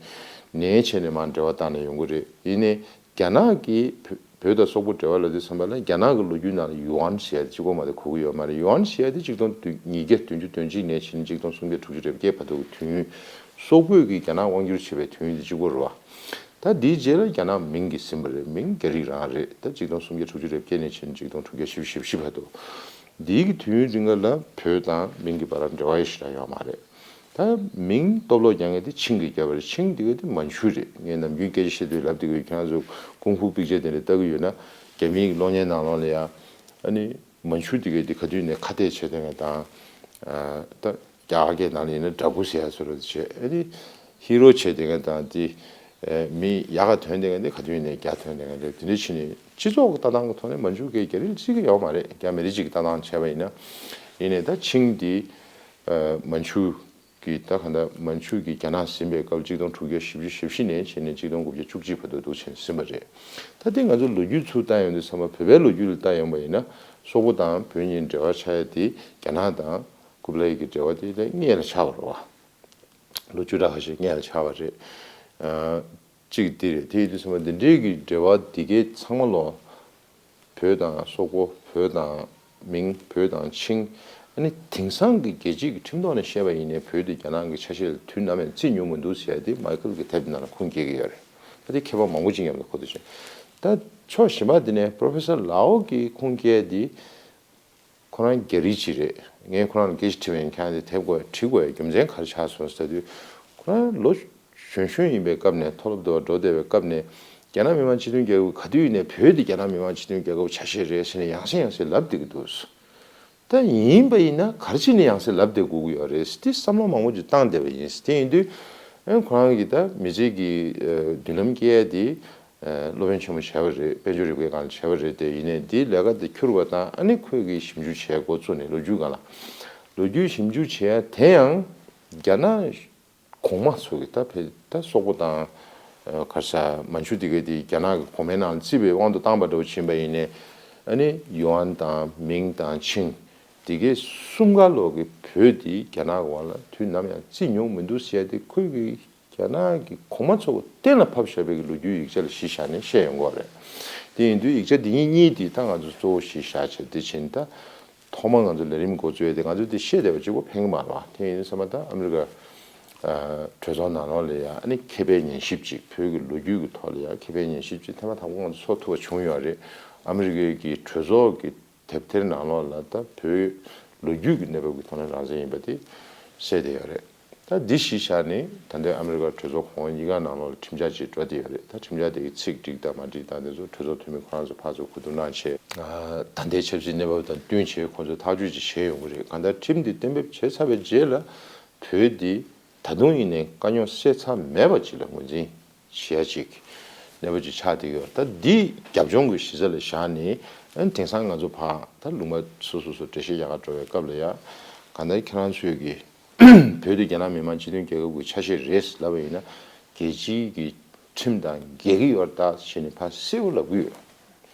མཚན་ནས་བྱས་ནས་མར་འབྲེལ་བ་བཏང་ནས་ཡོང་གི་རེད། ཡིན་ནའི་རྒྱ་ནག་གིས་བོད་བོད་དང་སོག་པོ་འབྲེལ་བ་ལབ་དུས་ཙམ་པ་ལ་རྒྱ་ནག་གི་ལོ་རྒྱུས་ནང་ལ་ཡུའན་ཟེར་ཡ་དེ་གཅིག་པོ་མ་གཏོགས་གོ་གི་ཡོད་མ་རེད། ཡུའན་ཟེར་ཡ་དེ་ཆིག་སྟོང་ཉིས་བརྒྱ་བདུན་ཅུ་དོན་གཅིག་ནས་བྱས་ནས་ཆིག་སྟོང་སུམ་བརྒྱ་དྲུག་ཅུ་རེ་བརྒྱད་བར་དུ་གི་དུས་ཡུན། སོག་པོས་ཀྱིས་རྒྱ་ནག་དབང་བསྒྱུར་བྱས་པའི་དུས་ཡུན་དེ་གཅིག་པོ་རེད་བ། ད་འདིའི་རྗེས་ལ་རྒྱ་ནག་མིང་གིས་ཟིན་པ་རེད། མིང་རྒྱ་རིགས་རང་རེད། ད་ཆིག་སྟོང་སུམ་བརྒྱ་དྲུག་ཅུ་རེ་བརྒྱད་ནས་བྱས་ནས་ཆིག་སྟོང་དྲུག་བརྒྱ་བཞི་བཅུ་ཞེ་བཞི་བར་དུ། འདིའི་གི་དུས་ཡུན་རིང་ག་ལ་བོད་དང་མིང་གི་བར་འབྲེལ་བ་ཡེ་ཤེས་རང་ཡོད་མ་རེད། ད་ ད་མིང་སྟོབས་ལོག་རྒྱག་མཁན་དེ་ཆིང་གིས་བརྒྱབ་པ་རེད། ཆིང་དེ་ག་དེ་མན་ཆུ་རེད། ངས་ནམ་རྒྱུན་སྐད་ཆ་བཤད་དུས་ལབ་དེ་ག་ཁྱེད་རང་ཚོ་ཀུང་ཧྥུ་པིག་ཅར་དེ་འདྲ་ལྟ་གི་ཡོད་ན། རྒྱ་མིའི་གློག་བརྙན་ནང་ལོགས་ལ་ཡ་ཨ་ནི་མན་ཆུ་དེ་ག་དེ་ག་དུས་ནས་ཁ་གཏད་བྱས་དེ་ག་དང་། ད་རྒྱ་གར་སྐད་ནང་ལ་ཡིན་ན་དྲག་པོ་ཟེར་ཡ་བཟོ་འདྲ་བྱས། ཨ་ནི་ཧི་རོ་བྱས་དེ་ག་དང་དེ་མི་ཡག་ག་ཐོན་དེ་ག་དེ་ག་དུས་ནས་རྒྱ་ཐོན་དེ་ག་དེ་དེ་འདྲ་བྱས་ནས་སྤྱི་ཚོགས་ཀྱི་ལྟ་སྟངས་ཀྱི་ཐོག་ནས་མན་ཆུ་སྐད་རྒྱ་རིགས་བརྩི་གི་ཡོད་མ་རེད། རྒྱ་མི་རིགས་གཅིག་གི་ལྟ་སྟངས་བྱས་པ་ཡིན་ན། ཡིན་ནའི་ད་ཆིང་དེ་མན་ཆུ་གི་ད་ག་ད་མན་ཆུ་གི་རྒྱ་ནག་ཟིན་པའི་སྐབས་གཅིག་སྟོང་དྲུག་བརྒྱ་བཞི་བཅུ་ཞེ་བཞི་ནས་བྱས་ནས་གཅིག་སྟོང་དགུ་བརྒྱ་བཅུ་གཅིག་བར་དུ་འདུག་ཕྱིན་ཟིན་པ་རེད། ད་དེ་ང་ཚོ་ལོ་རྒྱུས་ཚུར་བལྟ་ཡོང་དུས་ཙམ་པ། བོད་པའི་ལོ་རྒྱུས་ལ་བལྟ་ཡོང་པ་ཡིན་ན། སོག་པོ་དང་བོད་གཉིས་འབྲེལ་བ་ཆགས་ཡ་དེ་རྒྱ་ནག་དང་ཀུ་བ་ལའི་གི་འབྲེལ་བ་དེ་ལས་སྔོན་ལ་ཆགས་པ་རེད་བ། ལོ་བཅུ་ཕྲག་ཁ་ཤས་སྔོན་ལ་ཆགས་པ་རེད། ཨ། གཅིག་འདི་རེད། དེ་ཡིན་དུས་ཙམ་པ་འདི་འདྲའི་གི་འབྲེལ་བ་འདི་གའི་ཚང་མ་ལོ། བོད་དང་སོག་པོ། བོད་དང་མིང་། བོད་དང་ཆིང་། ཨ་ནི་དེང་སང་གི་རྒྱལ་སྤྱིའི་གི་ཁྲིམས་ཐོག་ནས་བཤད་པ་ཡིན་ནའི་བོད་དེ་རྒྱ་ནག་གི་ཆ་ཤས་ལ་དུས་ནམ་ཡང་བརྩི་མྱོང་མི་འདུག་ཟེར་ཡ་དེ་མའི་ཁལ་གི་དེབ་ནང་ལ་ཁུངས་སྐྱེལ་གི་ཡོད་རེད། ད་དེ་མཁས་པ་མང་པོ་ཅིག་མཉམ་དུ་གོ་བསྡུར་བྱས། ད་ཕྱོགས་གཞན་པ་དེ་ནས་པོ་རོ་ཕེ་སར་ལའོ་གི་ཁུངས་སྐྱེལ་དེ། ཁོ་རང་རྒྱ་རིགས་ཅིག་རེད། ངས་ཁོ་རང་ལ་སྐད་ཆ་དྲིས་པ་ཡིན། ཁྱེད་རང་དེ་དེབ་དགོས་ཡ་བྲིས་དགོས་ཡ་རྒྱུ་མཚན་ག་རེ་ཆགས་སོང་ཟེར་དུས། ཁོ་རང་ལོ་གཞོན་གཞོན་ཡིན་པའི་སྐབས་ནས། མཐོ་སློབ་དུ་བ་འགྲོ་བསྡད་པའི་སྐབས་ནས། རྒྱ་ནག་མི་དམངས་སྤྱི་མཐུན་རྒྱལ་ཁབ་ག་དུས་ཡིན་ནའི་བོད་དེ་རྒྱ་ནག་མི་དམངས་སྤྱི་མཐུན་རྒྱལ་ཁབ་ཆ་ཤས་རེད་ཟེར་ནས་ཡང་སེ་ཡང་སེ་ལབ་བསྡད་ཀྱི་འདུག་ད་ཡིན་པ་ཡིན་ན་ག་རེ་བྱས་ནས་ཡང་སེ་ལབ་བསྡད་དགོས་ཀྱི་ཡོད་རེད་ཟེར་དེ་བསམ་བློ་མང་པོ་ཅིག་བཏང་བསྡད་པ་ཡིན། དེ་ཡིན་དུས་ཨ་ཁོ་རང་གིས་ད་མི་ཚེ་གི་ཨ་མདུན་ལམ་སྐྱེལ་ཡ་དེ། ཨ་སློབ་དཔོན་ཆེན་མོ་བྱས་པ་རེད། དཔལ་འབྱོར་རིག་པའི་སྒང་ལ་བྱས་པ་རེད། དེ་ཡིན་ནའི་འདིའི་ལས་ཀ་དེ་འཁྱུར་བ་དང་། ཨ་ནི་ཁོས་ཀྱིས་ཞིབ་འཇུག་བྱས་འགོ་བཙུགས་ནས་ལོ་རྒྱུས་སྒང་ལ། ལོ་རྒྱུས་ཞིབ་འཇུག་བྱས་ཡ་དེ་ཡང་རྒྱ་ནག་གོང་མ་ཚོ་གིས། ད་ཕེ་ད་སོག་པོ་དང་། ཨ་ག་རེ་ཟ། མན་ཆུ་དེ་གའི་དེ་རྒྱ་ནག་གི་གོང་མའི་ནང་ལ་བརྩིས་པའི་དབང་དུ་བཏང་པ་འདྲ་བོ་ཕྱིན་པ་ཡིན་ནའི། ཨ་ནི་ཡུའན་དང་མིང་དང་ཆིང་དེ་གའི་གསུམ་ཀ་ལོག་གི་བོད་དེ་རྒྱ་ནག་གི་འོག་ལ་དུས་ནམ་ཡང་བརྩིས་མྱོང་མི་འདུག་ཟེར་ཡ་དེ་ཁོས་ཀྱིས་རྒྱ་ནག་གི་གོང་མ་ཚོ་གཏན་ལ་ཕབ་བཞག་པའི་གི་ལོ་རྒྱུས་ཡིག་ཆ་ལ་གཞི་བཞག་ནས་བཤད་ཡོང་གི་ཡོད་རེད། དེ་ཡིན་དུས་ཡིག་ཆ་འདི་གཉིས་གཉིས་དེ་ད་ང་ཚོ་གཙོ་བོ་གཞི་བཞག་བྱས། དེ་བྱས་ནས་ད་ཐོག་མར་ང་ཚོ་ལས་རིམ་འགོ་བཙུགས་ཡ་དེ། ང་ཚོས་དེ་བཤད་བསྡད་པ་གཅིག་པོ་ཕན་གྱི་མ་རེད་བ། དེ་ཡིན་དུས་ཙམ་པ་ད་ཨ་མི་རི་ཀ་ཨ་གྲོས་ཚོགས་ནང་ལོགས་ལ་ཡ་ཨ་ནི་མཁས་པའི་ཉན་ཞིབ་ཅིག་བོད་ཀྱི་ལོ་རྒྱུས་ཀྱི་ཐོག་ལ་ཡ་མཁས་པའི་ཉན་ཞིབ་ཅིག་ཐེངས་མ་དང་པོ་ང་ཚོ་ཚོགས་ཐུབ་པ་བྱུང་ཡོད་རེད། ཨ་མི་རི་ཀའི་གི་གྲོས་ཚོགས་ཀྱི་དེབ་ཐེར་ནང་ལོགས་ལ་ད་བོད་ལོ་རྒྱུས་ཀྱི་གནས་བབ་ཀྱི་ཐོག་ནས་རང་བཙན་ཡིན་པ་དེ་གསལ་བསྡད་ཡོད་རེད། ད་འདི་གཞི་བཞག་ནས་ད་ལྟའི་ཨ་མི་རི་ཀ་གྲོས་ཚོགས་གོང་འོག་གཉིས་ཀ་ནང་ལོགས་ལ་ཁྲིམས་འཆར་ཅིག་འགྲོ་བསྡད་ཡོད་རེད། ད་ཁྲིམས་འཆར་དེ་གི་ཚིག་འགྲིག་དང་མ་འགྲིག་དང་དེ་ཚོ་གྲོས་ཚོགས་འཐུས་མི་ཁོ་རང་ཚོ་ཕར་ཚུར་གོ་བསྡུར་གནང་བྱས། ད་ལྟའི་ཆབ་སྲིད་གནས་བབ་དང་བསྟུན་བྱས་ཁོ་ཚོས་ཐག་གཅོད་ཅིག་བྱས་ཡོང་གི་རེད། གང་ལྟར་ཁྲིམས་འདི་གཏན་འབེབས་བྱས་ཚར་བའི་རྗེས་ལ་བོད་འདི་ད་དུང་ཡིན་ནའི་དཀའ་རྙོག་སེལ་ཚར་མེད་པ་ཅིག་ལ་ངོས་འཛིན་བྱེད་ཡ་ཅིག་གནས་བབ་ཅིག་ཆགས་བསྡད་ཡོད། ད་འདི་རྒྱབ་ལྗོངས་ཀྱི་གཞི་རྩ་ལ་བཞག་ནས། ཨ་ནི་དེང་སང་ང་ཚོ་ཕར་ད་ལུང་པ་སོ་སོ་སོ་འགྲེལ་བཤད་རྒྱག་ག་འགྲོ་བའི་སྐབས་ལ་ཡ། གང་ལྟར་ཁྱེད་རང་ཚོས་ཀྱི་བོད་དེ་རྒྱ་ནག་མི་དམངས་སྤྱི་མཐུན་རྒྱལ་ཁབ་ཀྱི་ཆ་ཤས་རེད་ལབ་པ་ཡིན་ན། རྒྱལ་སྤྱིའི་གི་ཁྲིམས་དང་འགལ་གྱི་ཡོད་རེད་ད་ཟེར་ནས་ཕར་གསལ་པོ་ལབ་ཀྱི་ཡོད།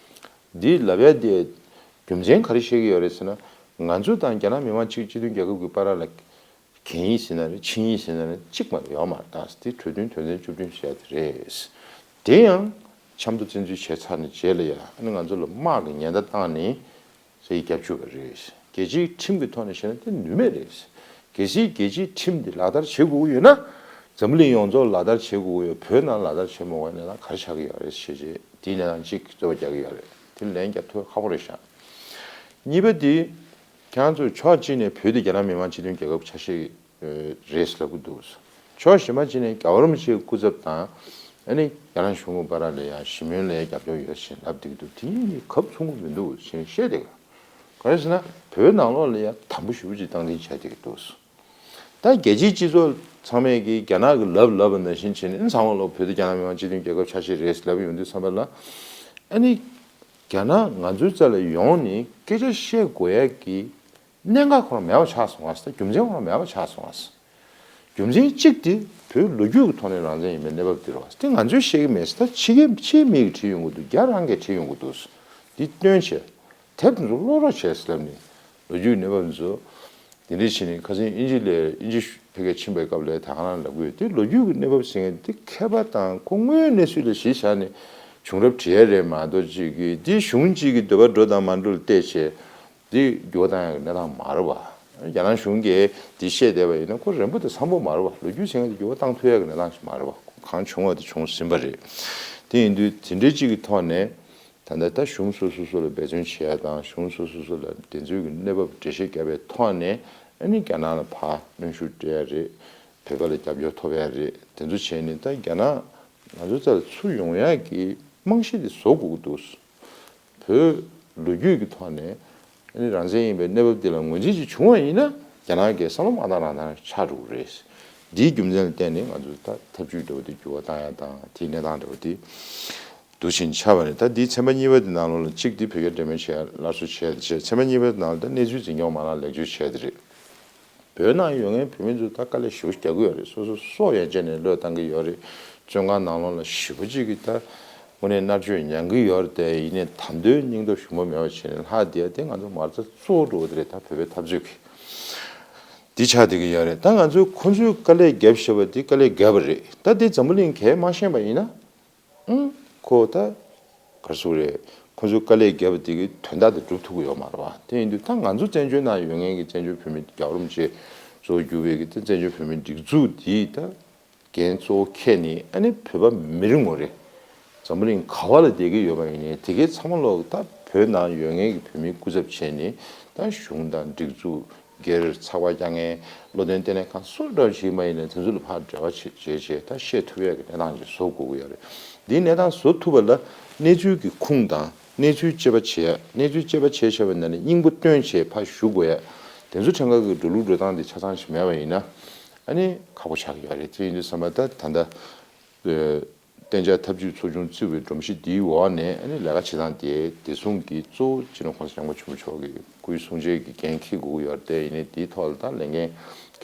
འདི་ལབ་ཡ་དེ་རྒྱུ་མཚན་ག་རེ་བཤད་ཀྱི་ཡོད་རེད་ཟེར་ན། ང་ཚོ་དང་རྒྱ་ནག་མི་དམངས་སྤྱི་སྤྱི་མཐུན་རྒྱལ་ཁབ་ཀྱི་བར་ལ་རྒན་ཡིན་ཟེར་ན་རེད། ཆིང་ཡིན་ཟེར་ན་རེད། གཅིག་མ་གཏོགས་ཡོད་མ་རེད་ད། དེ་གྲོས་མཐུན་དོན་ཚན་བཅུ་བདུན་ཟེར་ཡ་དེ་རེད། དེ་ཡང་ཆབ་མདོ་བཙན་འཛུལ་བྱས་ཚར་ནས་རྗེས་ལ་ཡ། ཨ་ནི་ང་ཚོ་ལ་དམག་གི་ཉེན་བརྡ་བཏང་ནས་ཟེར་རྒྱབ་བཅུག་པ་རེད། རྒྱལ་སྤྱིའི་ཁྲིམས་ཀྱི་ཐོག་ནས་བཤད་ན་དེ་ནུས་མེད་རེད། གལ་སྲིད་རྒྱལ་སྤྱིའི་ཁྲིམས་འདི་ལག་བསྟར་བྱེད་དགོས་ཀྱི་ཡོད་ན། འཛམ་བུ་གླིང་ཡོངས་རྫོགས་ལག་བསྟར་བྱེད་དགོས་ཀྱི་ཡོད། བོད་ནང་ལག་བསྟར་བྱེད་མ་དགོས་པའི་གནས་སྟངས་ག་རེ་ཆགས་ཀྱི་ཡོད་རེད་ཞེས་བྱས། དེའི་གནས་སྟངས་གཅིག་རྩོད་པ་རྒྱག་གི་ཡོད་རེད། དེ་ལན་རྒྱབ་ཐུབ་ཁག་པོ་རེད་ཤག་གཉིས་པ་དེ། ཁྱེད་རང་ཚོས་ཕྱོགས་གཅིག་ནས་བོད་དེ་རྒྱ་ནག་མི་དམངས་སྤྱི་མཐུན་རྒྱལ་ཁབ་ཆ་ཤས་རེད་ལབ་ཀྱི་འདུག་ཕྱོགས་གཞན་པ་གཅིག་ནས་རྒྱལ་བ་རིན་པོ་ཆེའི་སྐུ་ཚབ་དང་། ཨ་ནི་རྒྱ་ནག་གཞུང་གི་བར་ལ་ཡང་ཞི་མོལ་ལ་ཡང་རྒྱབ་སྐྱོར་ཡོད་ཅེས་ལབ་བསྡད་ཀྱི་འདུག་དེ་གཉིས་གཉིས་གབ་མཚུངས་ཀྱི་མི་འདུག་ཅེས་བཤད་བསྡད་ཀྱི། ག་རེ་ཟེར་ན། བོད་ནང་ལོགས་ལ་ཡང་དམ་པོ་ཞེ་པོ་ཅིག་སྟངས་འཛིན་བྱས་བསྡད་ཀྱི་འདུག་ད་རྒྱལ་སྤྱིའི་སྤྱི་ཚོགས་ཚང་མས་ཀྱིས་རྒྱ་ནག་གི་ལབ་ལབ་པ་ནང་བཞིན་བྱས་ནས། ཨ་ནི་ཚང་མ་ལོག་བོད་དེ་རྒྱ་ནག་མི་དམངས་སྤྱི་མཐུན་རྒྱལ་ཁབ་ཆ་ཤས་རེད་ལབ་ཡོང་དུས་ཙམ་པ་ལ། ཨ་ནི་རྒྱ་ནག་ང་ཚོའི་རྩ་ལ་ཡོང་ནས་སྐད་ཆ་བཤད་དགོས་ཡ་གི་གནད་འགག་ཁོ་རང་མེད་པ་ཆགས་སོང་བ་ཟེར། རྒྱུ་མཚན་ཁོ་རང་མེད་པ་ཆགས་སོང་བ་ཟེར། རྒྱུ་མཚན་གཅིག་དེ་བོད་ལོ་རྒྱུས་ཀྱི་ཐོག་ནས་རང་བཙན་ཡིན་པའི་གནས་བབ་དེ་རེད་བ། དེ་ང་ཚོས་བཤད་ཀྱི་མེད་ཟེར། ད་ཕྱི་རྒྱལ་ཕྱིའི་མི་གིས་བྲིས་ཡོང་གི་འདུག་རྒྱ་རང་གིས་བྲིས་ཡོང་གི་འདུག་འདི་སྟོན་བྱས། དེབ་འདི་ཚོ་ཀློག་རོགས་བྱས་ཟེར་ལབ་ནས། ལོ་རྒྱུས་ཀྱི་གནས་བབ་འདི་ཚོ། དེ་འདྲ་བྱས་ནས་ཁ་སང་དབྱིན་ཇི་ལ་དབྱིན་ཇི་ཕ་གིར་ཕྱིན་པའི་སྐབས་ལ་ད་ག་རང་ལབ་ཀྱི་ཡོད། དེ་ལོ་རྒྱུས་ཀྱི་གནས་བབ་ཟེར་མཁན་དེ་མཁས་པ་དང་ཁོ་དངོས་ཡོད་གནས་ཚུལ་ལ་གཞི་བཞག་ནས་བྱུང་རབས་བྲིས་ཡ་རེད་མ་གཏོགས། ཅིག་གིས་དེ་གཞུང་གཅིག་གི་འདོད་པ་འགྲོ་དང་མ་འགྲོ་ལ་བལྟས་བྱས། འདི་འགྱུར་བ་བཏང་ཡག་གི་གནས་སྟངས་མ་རེད་བ། རྒྱ་ནག་གཞུང་གིས་འདི་བཤད་བསྡད་པ་ཡིན་ན་ཁོ་རན་པོ་དང་འཚམ་པོ་མ་རེད་བ། ལོ་རྒྱུས་ཟེར་མཁན་དེ་འགྱུར་བ་བཏང་ཐུབ་ཡག་གི་གནས་སྟངས་ཤིག་མ་རེད་བ། གང་བྱུང་བ་དེ་བྱུང་ཟིན་པ་རེད། དེ་ཡིན་དུས་དེ་འདྲའི་གཅིག་གི་ཐོག་ནས་ད་ལྟ་ད་གཞུང་སོ་སོ་སོ་ལ་འབད་བརྩོན་བྱེད་ཡ་དང་། གཞུང་སོ་སོ་སོ་ལ་དེ་ཚོའི་གི་གནས་བབ་འགྲེལ་བཤད་བརྒྱབ་པའི་ཐོག་ནས། ཨ་ནི་རྒྱ་ནག་ལ་ཕར་གནོན་ཤུགས་སྤྲད་ཡ་རེད། བོད་པ་ལ་རྒྱབ་སྐྱོར་ཐོབ་ཡ་རེད། དེ་ཚོ་བྱས་ནས་ད་རྒྱ་ནག་ང་ཚོ་རྩ་ལ་ཚུར་ཡོང་ཡ་གི་རྨང་གཞི་དེ་བཟོ་དགོས་ཀྱི་འདུག་བོད་ལོ་རྒྱུས་ཀྱི་ཐོག་ནས་ཨ་ནི་རང་བཙན་ཡིན་པའི་གནས་བབ་འདི་ལ་ངོས་འཛིན་ཅིག་བྱུང་བ་ཡིན་ན། རྒྱ་ནག་གི་བསམ་བློ་མ་བཏང་རང་བཏང་ཆགས་འགྲོ་གི་རེད། འདིའི་རྒྱུ་མཚན་ལ་བརྟེན་ནས་ང་ཚོ་ད་ཐབས་ཇུས་འདྲ་བོ་དེ་འགྱུར་བ་བཏང་ཡ་དང་། དེའི་གནས་སྟངས་འདྲ་བོ་དེ་འདུག་བཞིན་ཆགས་པ་རེད། ད་འདིའི་ཚན་པ་གཉིས་པ་དེ་ནང་ལོགས་ལ་གཅིག་དེ་བོད་རྒྱ་འབྲེལ་མོལ་བྱེད་ཡ་སླར་གསོ་བྱས་ཏེ་བྱས། ཚན་པ་གཉིས་པ་དེ་ནང་ལ་ད་གནས་ཚུལ་འཛིན་སྐྱོང་མ་ལག་ལེགས་བཅོས་བྱས་ཏེ་རེད། བོད་ནང་ཡོད་མཁན་བོད་མི་ཚོས་ད་དཀའ་ལས་ཞེ་པོ་རྒྱག་གི་ཡོད་རེད། སོ་སོ་སྲོག་ཡན་ཆད་ནས་བློས་བཏང་གི་ཡོད་རེད། བཙོན་ཁང་ནང་ལོགས་ལ་ཞེ་པོ་ཅིག་གིས་ད་དངོས་གནས་མནར་གཅོད་མྱང་གི་ཡོད་རེད་དེ། ཡིན་ནའི་ད་དུང་སྙིང་སྟོབས་ཞུམ་པ་མེད་པ་བྱས་ནས་ལྷག་བསྡད་ཡ་དེ་ང་ཚོ་མ་རྩ་གཙོ་བོ་འགྲོ་གི་རེད། ད་བོད་པའི་འཐབ་རྩོད་ཀྱི་འདི་ཆགས་བསྡད་ཀྱི་ཡོད་རེད། ད་ང་ཚོས་ཁོ་ཚོས་དཀའ་ལས་བརྒྱབ་བཞག་པ་འདི་དཀའ་ལས་བརྒྱབ་པ་རེད། ད་འདི་འཛམ་བུ་གླིང་གས་མ་ཤེས་པ་ཡིན་ན། ཨང་། ཁོ་ད་ག་རེ་ཟེར་དགོས་རེད། ཁོ་ཚོས་དཀའ་ལས་བརྒྱབ་པ་དེ་གི་དོན་དག་དེ་སྒྲུབ་ཐུབ་ཀྱི་ཡོད་མ་རེད་བ། དེ་ཡིན་དུས་ད་ང་ཚོ་བཙན་བྱོལ་ནང་ཡོད་མཁན་གྱི་བཙན་བྱོལ་བོད་མི་རྒྱལ་བ་རིན་པོ་ཆེ་གཙོ་བོ་གྱུར་པའི་གི་ད་བཙན་བྱོལ་བོད་མིའི་སྒྲིག་འཛུགས་འདིས་ད་འགན་གཙོ་བོ་འཁྱེར་ནས། ཨ་ནི་བོད་པ་མི་རེ་ངོ་རེ་འཛམ་བུ་གླིང་ག་བ་ལ་བསྡད་ཀྱི་ཡོད་པ་ཡིན་ནའི་དེ་གའི་ཚང་མ་ལོག་ད་བོད་ནང་ཡོད་མཁན་གྱི་བོད་མིའི་སྐུ་ཚབ་བྱས་ནས། ད་གཞུང་དང་སྒྲིག་འཛུགས། སྒེར་ཚགས་པར་རྒྱག་མཁན། བློ་འདོན་ལྟེ་གནས་ཁང་སུ་འདྲ་ཞིག་མ་ཡིན་ནའི་དེ་ཚོ་ལ་ཕར་འབྲེལ་བ་བྱེད་བྱེད་བྱེད་ད་བཤད་ཐུབ་ཡས་ཀྱི་གནས་སྟངས་ཅིག་བཟོ་དགོས་ཀྱི་ཡོད་རེད། འདིའི་གནས་སྟངས་བཟོ་ཐུབ་པ་ལ་གནས་ཚུལ་གྱི་ཁུངས་དང་། གནས་ཚུལ་དཔྱད་པ་བྱེད་ཡ། གནས་ཚུལ་དཔྱད་པ་བྱས་བཞག་པའི་ནང་ནས་སྙིང་པོ་བཏོན་བྱས་ཕར་ཞུ་དགོས་ཡ། དེ་ཚོ་ཕྲན་ཁ་གི་འགྲོ་ལུགས་འགྲོ་སྟངས་དེ་ཆ་ཚང་ཞིག་མེད་པ་ཡིན་ན། ཨ་ནི་ཁག་པོ་ཆགས་ཀྱི་ཡོད་རེད། དེ་ཡིན་དུས་ཙམ་པ་ད་ད་ལྟ། གཏན་འཇགས་ཐབས་ཇུས་ཚོགས་ཆུང་བཙུགས་པའི་སྒྲོམ་གཞི་འདིའི་འོག་ནས། ཨ་ནི་ལས་ཀ་བྱེད་སྟངས་དེ་བདེ་སྲུང་གི་གཙོ་བོ་སྤྱི་ནོར་༸གོང་ས་༸སྐྱབས་མགོན་ཆེན་པོ་མཆོག་གི་སྐུའི་གསུང་ཆོས་ཀྱི་འགན་འཁྱེར་དགོས་ཀྱི་ཡོད་རེད་དེ། ཡིན་ནའི་དེའི་ཐོག་ལ་ད་ལས་འགན་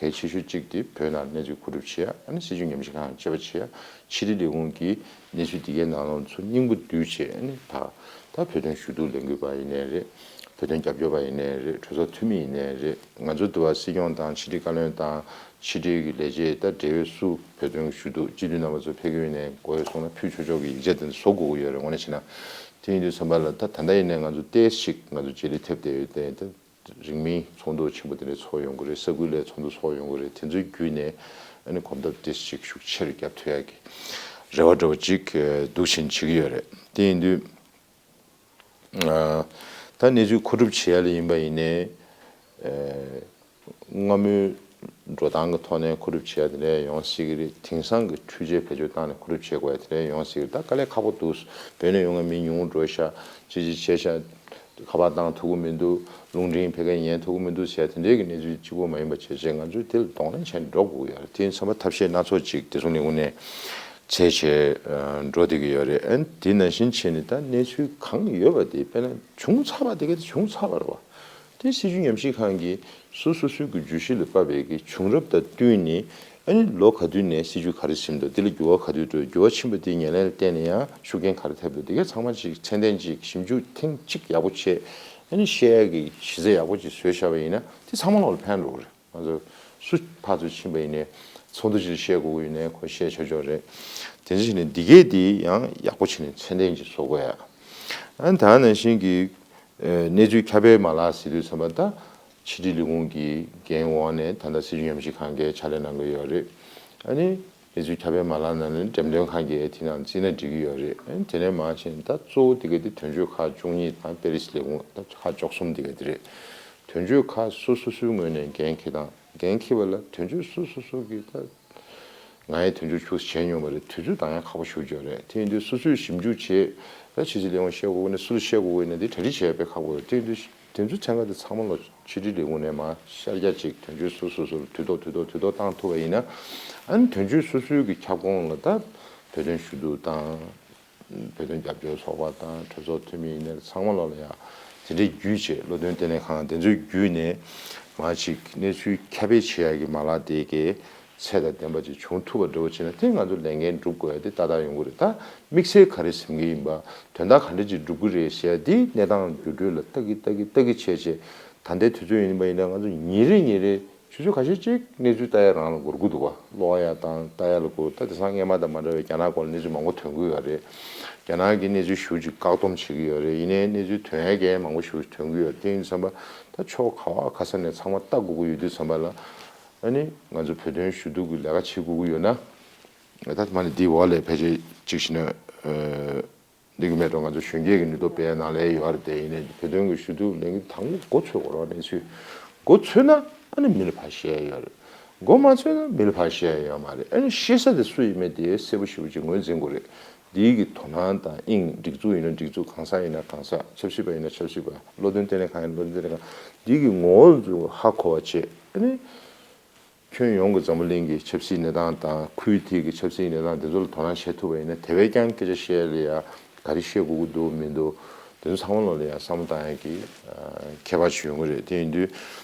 གལ་ཆེ་ཤོས་གཅིག་དེ་བོད་ནང་གནས་ཚུལ་མཁོ་སྒྲུབ་བྱེད་ཡ། ཨ་ནི་སྲིད་བྱུས་ཉམས་ཞིབ་ཁང་དཔྱད་པ་བྱེད་ཡ། ཕྱི་དྲིལ་ལས་ཁུངས་ཀྱི་གནས་ཚུལ་འདི་གའི་ནང་ལོགས་ཚུར་སྙིང་པོ་བསྡུས་བྱས། ཨ་ནི་ད་ད་བོད་དོན་ཞུ་གཏུག་ལས་འགུལ་པ་ཡིན་ནའི་རེད། བོད་དོན་རྒྱབ་སྐྱོར་པ་ཡིན་ནའི་རེད། གྲོས་ཚོགས་འཐུས་མི་ཡིན་ནའི་རེད། ང་ཚོ་འདི་བ་སྲིད་སྐྱོང་དང་ཕྱི་དྲིལ་བཀའ་བློན་དང་། ཕྱི་དྲིལ་གྱི་ལས་བྱེད་ད་འབྲེལ་ཡོད་སུ་བོད་དོན་གྱི་ཞུ་གཏུག་སྤྱི་འཐུས་རྣམ་པ་ཚོ་ཕེབས་ཀྱི་ཡོད་ནའི་དགོས་ཡོད་སོང་ན་ཕུལ་ཆོག་ཆོག་གི་ཡིག་ཆ་དེ་ཚོ་བཟོ་དགོས་ཀྱི་ཡོད་རེད། དངོས་གནས་བྱས་ན། དེ་ཡིན་དུས་ཙམ་པ་ལ་ད་ད་ལྟ་ཡིན་ནའི་ང་ཚོ་ཏོག་ཙམ་ཞིག་ང་ཚོ་རྗེས་ལུས་ཐེབས་བསྡད་ཡོད་དེ། ད་རིང་མིན་ཚོགས་འདུ་ཆེན་པོ་དེ་འདྲ་ཚོགས་ཡོང་གི་རེད། ས་ཁུལ་ལ་ཚོགས་འདུ་ཚོགས་ཡོང་གི་རེད། དེ་ཚོའི་བརྒྱུད་ནས་ཨ་ནི་གོམ་སྟབས་ཏོག་ཙམ་ཞིག་ཤུགས་ཆེ་རུ་རྒྱབ་ཐུབ་ཡག་གི་རེ་བ་འདྲ་བོ་ཅིག་འདུག་བཞིན་བྱེད་ཀྱི་ཡོད་རེད། དེ་ཡིན་དུས། ཨ། ད་གནས་ཚུལ་མཁོ་སྒྲུབ་བྱེད་ཡ་ལ་ཡིན་པ་ཡིན་ནའི། ཨ། སྔ་མོའི་འགྲོ་སྟངས་ཀྱི་ཐོག་ནས་མཁོ་སྒྲུབ་བྱེད་ཡ་དེ་འདྲ་ཡོང་སྲིད་ཀྱི་རེད། དེང་སང་གི་འཕྲུལ་ཆས་བེད་སྤྱོད་བཏང་ནས་མཁོ་སྒྲུབ་བྱེད་དགོས་ཡ་དེ་འདྲ་ཡོང་སྲིད་ཀྱི་རེད། ད་དཀའ་ལས་ཁག་པོ་འདུག་བོད་ནས་ཡོང་མཁན་མི་ཉུང་འགྲོ་ཤག་ཅི་ཅི་བྱས་ཤག་ཁ་པར་བཏང་ཐུབ་ཀྱི་མི་འདུག་རླུང་འཕྲིན་ཕ་གིར་ཉན་ཐུབ་ཀྱི་མི་འདུག་ཟེར་ཡ་དེ་འདྲའི་གི་གནས་ཚུལ་གཅིག་པོ་མ་ཡིན་པ་བྱས་བྱས། ང་ཚོས་དེ་ལ་གདོང་ལེན་བྱས་ནས་འགྲོ་དགོས་ཀྱི་ཡོད་རེད། དེ་ཡིན་ཙང་ཕར་ཐབས་ཤེས་སྣ་ཚོགས་ཅིག་བདེ་སྲུང་ལས་ཁུངས་ནས་བྱས་བྱས་འགྲོ་བསྡད་ཀྱི་ཡོད་རེད། ཨ་ནི་དེ་ནང་བཞིན་བྱས་ནས་ད་གནས་ཚུལ་གང་ཡོད་པ་དེ། དཔེར་ན་བྱུང་ཚར་བ་དེ་ག་དེ་བྱུང་ཚར་བ་རེད་བ། དེ་སྲིད་བྱུས་ཉམས་ཞིབ་ཁང་གིས་སོ་སོ་སོའི་གི་བརྗོད་གཞི་ལ་དཔག་པའི་གི་བྱུང་རབས་དང་བསྟུན་ནས། ཨ་ནི་ལོ་ག་དུས་ནས་སྲིད་བྱུས་ག་རེ་ཟིན་འདུག་འདི་ལ་འགྱུར་བ་ག་དུས་འགྲོ། འགྱུར་བ་ཕྱིན་པ་དེའི་ངན་ལན་ལ་བརྟེན་ནས་ཡང་ཤུགས་རྐྱེན་ག་རེ་ཐེབས་འདུག་འདི་གའི་ཚང་མ་ཅིག་ཚད་ལྡན་ཅིག་ཞིབ་འཇུག་ཐེངས་གཅིག་ཡག་པོ་བྱས། ཨ་ནི་བཤད་ཡ་གི་གཞི་རྩ་ཡག་པོ་ཅིག་བཟོས་བཞག་པ་ཡིན་ན། དེ་ཚང་མ་ལོག་ལ་ཕན་འགྲོ་གི་རེད། ང་ཚོ་སུ་ཕར་ཚུར་ཕྱིན་པ་ཡིན་ནའི་ཚོགས་འདུ་ཅིག་ལ་བཤད་དགོས་ཀྱི་ཡོད་ནའི་ཁོ་བཤད་ཆོག་ཆོག་རེད། དེ་འདྲ་བྱས་ནས་འདི་གའི་དེ་ཡང་ཡག་པོ་བྱས་ནས་ཚད་ལྡན་ཅིག་བཟོ་དགོས་ཡ། ཨ་ནི་ད་ནང་བཞིན་གྱི་ཨ་གནས་ཚུལ་ཁྱབ་སྤེལ་མ་ལག་ཟེར་དུས་ཙམ་པ། ད་ཕྱི་དྲིལ་ལས་ཁུངས་ཀྱི་འགན་འོག་ནས་ད་ལྟ་སྲིད་བྱུས་ཉམས་ཞིབ་ཁང་གིས་ཕྱག་ལས་གནང་གི་ཡོད་རེད། ཨ་ནི་གནས་ཚུལ་ཁྱབ་སྤེལ་མ་ལག་ནང་ནས་འགྲེམས་སྟོན་ཁང་གིས་དེ་ནང་བརྩིས་ན་འགྲིག་གི་ཡོད་རེད། ཨ་ནི་དེ་ནས་མར་ཕྱིན་ད་གཙོ་བོ་དེ་ག་དེ་དོན་གཅོད་ཁག་བཅུ་གཉིས་དང་པེ་རིས་ལས་ཁུངས་ད་ཁག་བཅུ་གསུམ་དེ་ག་དེ་རེད། དོན་གཅོད་ཁག་སོ་སོ་སོའི་ངོས་ནས་འགན་འཁྱེར་སྟངས། འགན་འཁྱེར་བ་ལ་དོན་གཅོད་སོ་སོ་སོ་གིས་ད། ང་ཡང་དོན་གཅོད་ཆུང་བྱས་མྱོང་བ་རེད། དུས་ཚོད་འདང་ཡང་ཁག་པོ་ཞེ་པོ་ཅིག་ཡོད་རེད། དེ་ཡིན་དུས་སོ་སོས་ཞིབ་འཇུག་བྱས། ད་ཕྱི་སྲིད་ལས་ཁུངས་བཤད་དགོས་ཀྱི་ན། སུ་ལ་བཤད་དགོས་ཀྱི་ན། དེ་གྲ་སྒྲིག་བྱས་དཔེ་ཁག་པོ་ཡོད། དེ་ཡིན་དུས་དེ་ཚོ་ཚན་ཁག་དེ་ཚང་མ་ལ་ཕྱི་དྲིལ་ལས་ཁུངས་ནས་མར་ཤར་རྒྱག་ཅིག་དོན་གཅོད་སོ་སོ་སོར་དུས་ཐོག་དུས་ཐོག་དུས་ཐོག་བཏང་ཐུབ་པ་ཡིན་ན། ཨ་ནི་དོན་གཅོད་སོ་སོའི་གི་ཁྱབ་ཁོངས་ལ་ད་བོད་དོན་ཞུ་གཏུག་དང་། བོད་དོན་རྒྱབ་སྐྱོར་ཚོགས་པ་དང་གྲོས་ཚོགས་འཐུས་མི་ཡིན་ནའི་ཚང་མ་ལོག་ལ་ཡ་དེ་འདྲའི་བརྒྱུད་བྱས། བློ་འདོན་ལྟེ་གནས་ཁང་དེ་ཚོའི་བརྒྱུད་ནས་མར་ཅིག་གནས་ཚུལ་ཁྱབ་སྤེལ་བྱེད་ཡ་གི་མ་ལག་དེ་གའི་ཚད་དང་ལྡན་པ་ཅིག་བྱུང་ཐུབ་པ་འདྲ་བོ་བྱས་ན། དེ་ང་ཚོ་ལས་འགན་སྒྲུབ་དགོས་ཡ་དེ་ཏག་ཏག་ཡོང་གི་རེད། ད་དམིགས་བསལ་ག་རེ་ཟིན་གྱི་ཡིན་པ། དོན་དག་ག་འདྲ་ཅིག་སྒྲུབ་ཀྱི་རེད་ཟེར་ཡ་དེ་གནས་སྟངས་འགྱུར་འགྲོས་ལ་ལྟ་གི་ལྟ་གི་ལྟ་གི་བྱས་བྱས། ད་ལྟའི་དུས་ཚོད་ཡིན་པ་ཡིན་ན་ང་ཚོ་ཉིན་རེ་ཉིན་རེ། ཆུ་ཚོད་ཁ་ཤས་ཅིག་གནས་ཚུལ་ལྟ་ཡ་རང་ལ་འགོར་གི་འདུག་བ། ཀློག་ཡ་དང་ལྟ་ཡ་ལ་འགོར། ད་དེང་སང་སྔོན་མ་དང་མ་འདྲ་བའི་རྒྱ་ནག་སྐོར་ལ་གནས་ཚུལ་མང་པོ་ཐོན་གི་ཡོད་རེད། རྒྱ་ནག་གི་གནས་ཚུལ་ཞེ་པོ་ཅིག་བཀག་སྡོམ་བྱེད་ཀྱི་ཡོད་རེད། ཡིན་ནའི་གནས་ཚུལ་ཐོན་ཡ་གའི་མང་པོ་ཞེ་པོ་ཅིག་ཐོན་གི་ཡོད་རེད། དེ་ཡིན་དུས་ཙམ་པ་ད་ཕྱོགས་ག་བ་ག་ས་ནས་ཚང་མ་ལྟ་དགོས་ཀྱི་ཡོད་དུས་ཙམ་པ་ལ། ཨ་ནི་ང་ཚོ་བོད་དོན་ཞུ་གཏུག་གི་ལས་ཀ་བྱེད་དགོས་ཀྱི་ཡོད་ན། ད་མ་ནི་འདིའི་འོག་ལ་ཕལ་ཆེར་ཅིག་བྱས་ན། ཨ། འདི་གི་མེད་དོ། ང་ཚོ་གཞོན་སྐྱེས་ཀྱི་ནུས་སྟོབས་སྤེལ་ཡ་ནང་ལ་ཡོད་རེད་དེ། ཡིན་ནའི་བོད་དོན་གྱི་ཞུ་གཏུག་ལས་འགུལ་དང་པོ་འགོ་ཚུགས་དགོས་རེད་བ། གནས་ཚུལ་འགོ་ཚུགས་ན། ཨ་ནི་མི་ལ་ཕར་བཤད་ཡ་ཡོད་རེད། མགོ་མ་ཚོས་ན་མི་ལ་ཕར་བཤད་ཡ་ཡོད་མ་རེད། ཨ་ནི་བཤད་ས་དེ་སུ་ཡིན་མིན་དེ་གསལ་པོ་ཞེ་པོ་ཅིག་ངོས་འཛིན་དགོས་རེད། འདི་གི་དོ་སྣང་དང་དབྱིངས། སྒྲིག་འཛུགས་ཡིན་ན་སྒྲིག་འཛུགས། གང་ཟག་ཡིན་ན་གང་ཟག། ཆབ་སྲིད་པ་ཡིན་ན་ཆབ་སྲིད་པ། བློ་འདོན་ལྟེ་གནས་གང་ཡིན་ན་བློ་འདོན་ལྟེ་གནས་གང་། འདི་གི་ངོ་བོ་ཚོ་ཧ་གོ་བ་བྱེད། ཨ་ནི་ཁྱོན་ཡོངས་ཀྱི་འཛམ་བུ་གླིང་གི་ཆབ་སྲིད་གནས་སྟངས་དང་། ཁུལ་དེ་གི་ཆབ་སྲིད་གནས་སྟངས་དེ་ཚོ་ལ་དོ་སྣང་བྱེད་ཐུབ་པ་ཡིན་ན། དེ་བས་ཀྱང་སྐད་ཆ་བཤད་ཡ་ལ་ཡ་ག་རེ་བཤད་དགོས་ཀྱི་འདུག་མི་འདུག་དེ་ཚོ་ཚང་མ་ལོག་ལ་ཡ་བསམ་བློ་བཏང་ཡ་གི་ཨ་ཁྱད་པར་ཅིག་ཡོང་གི་རེད། དེ་ཡིན་དུས་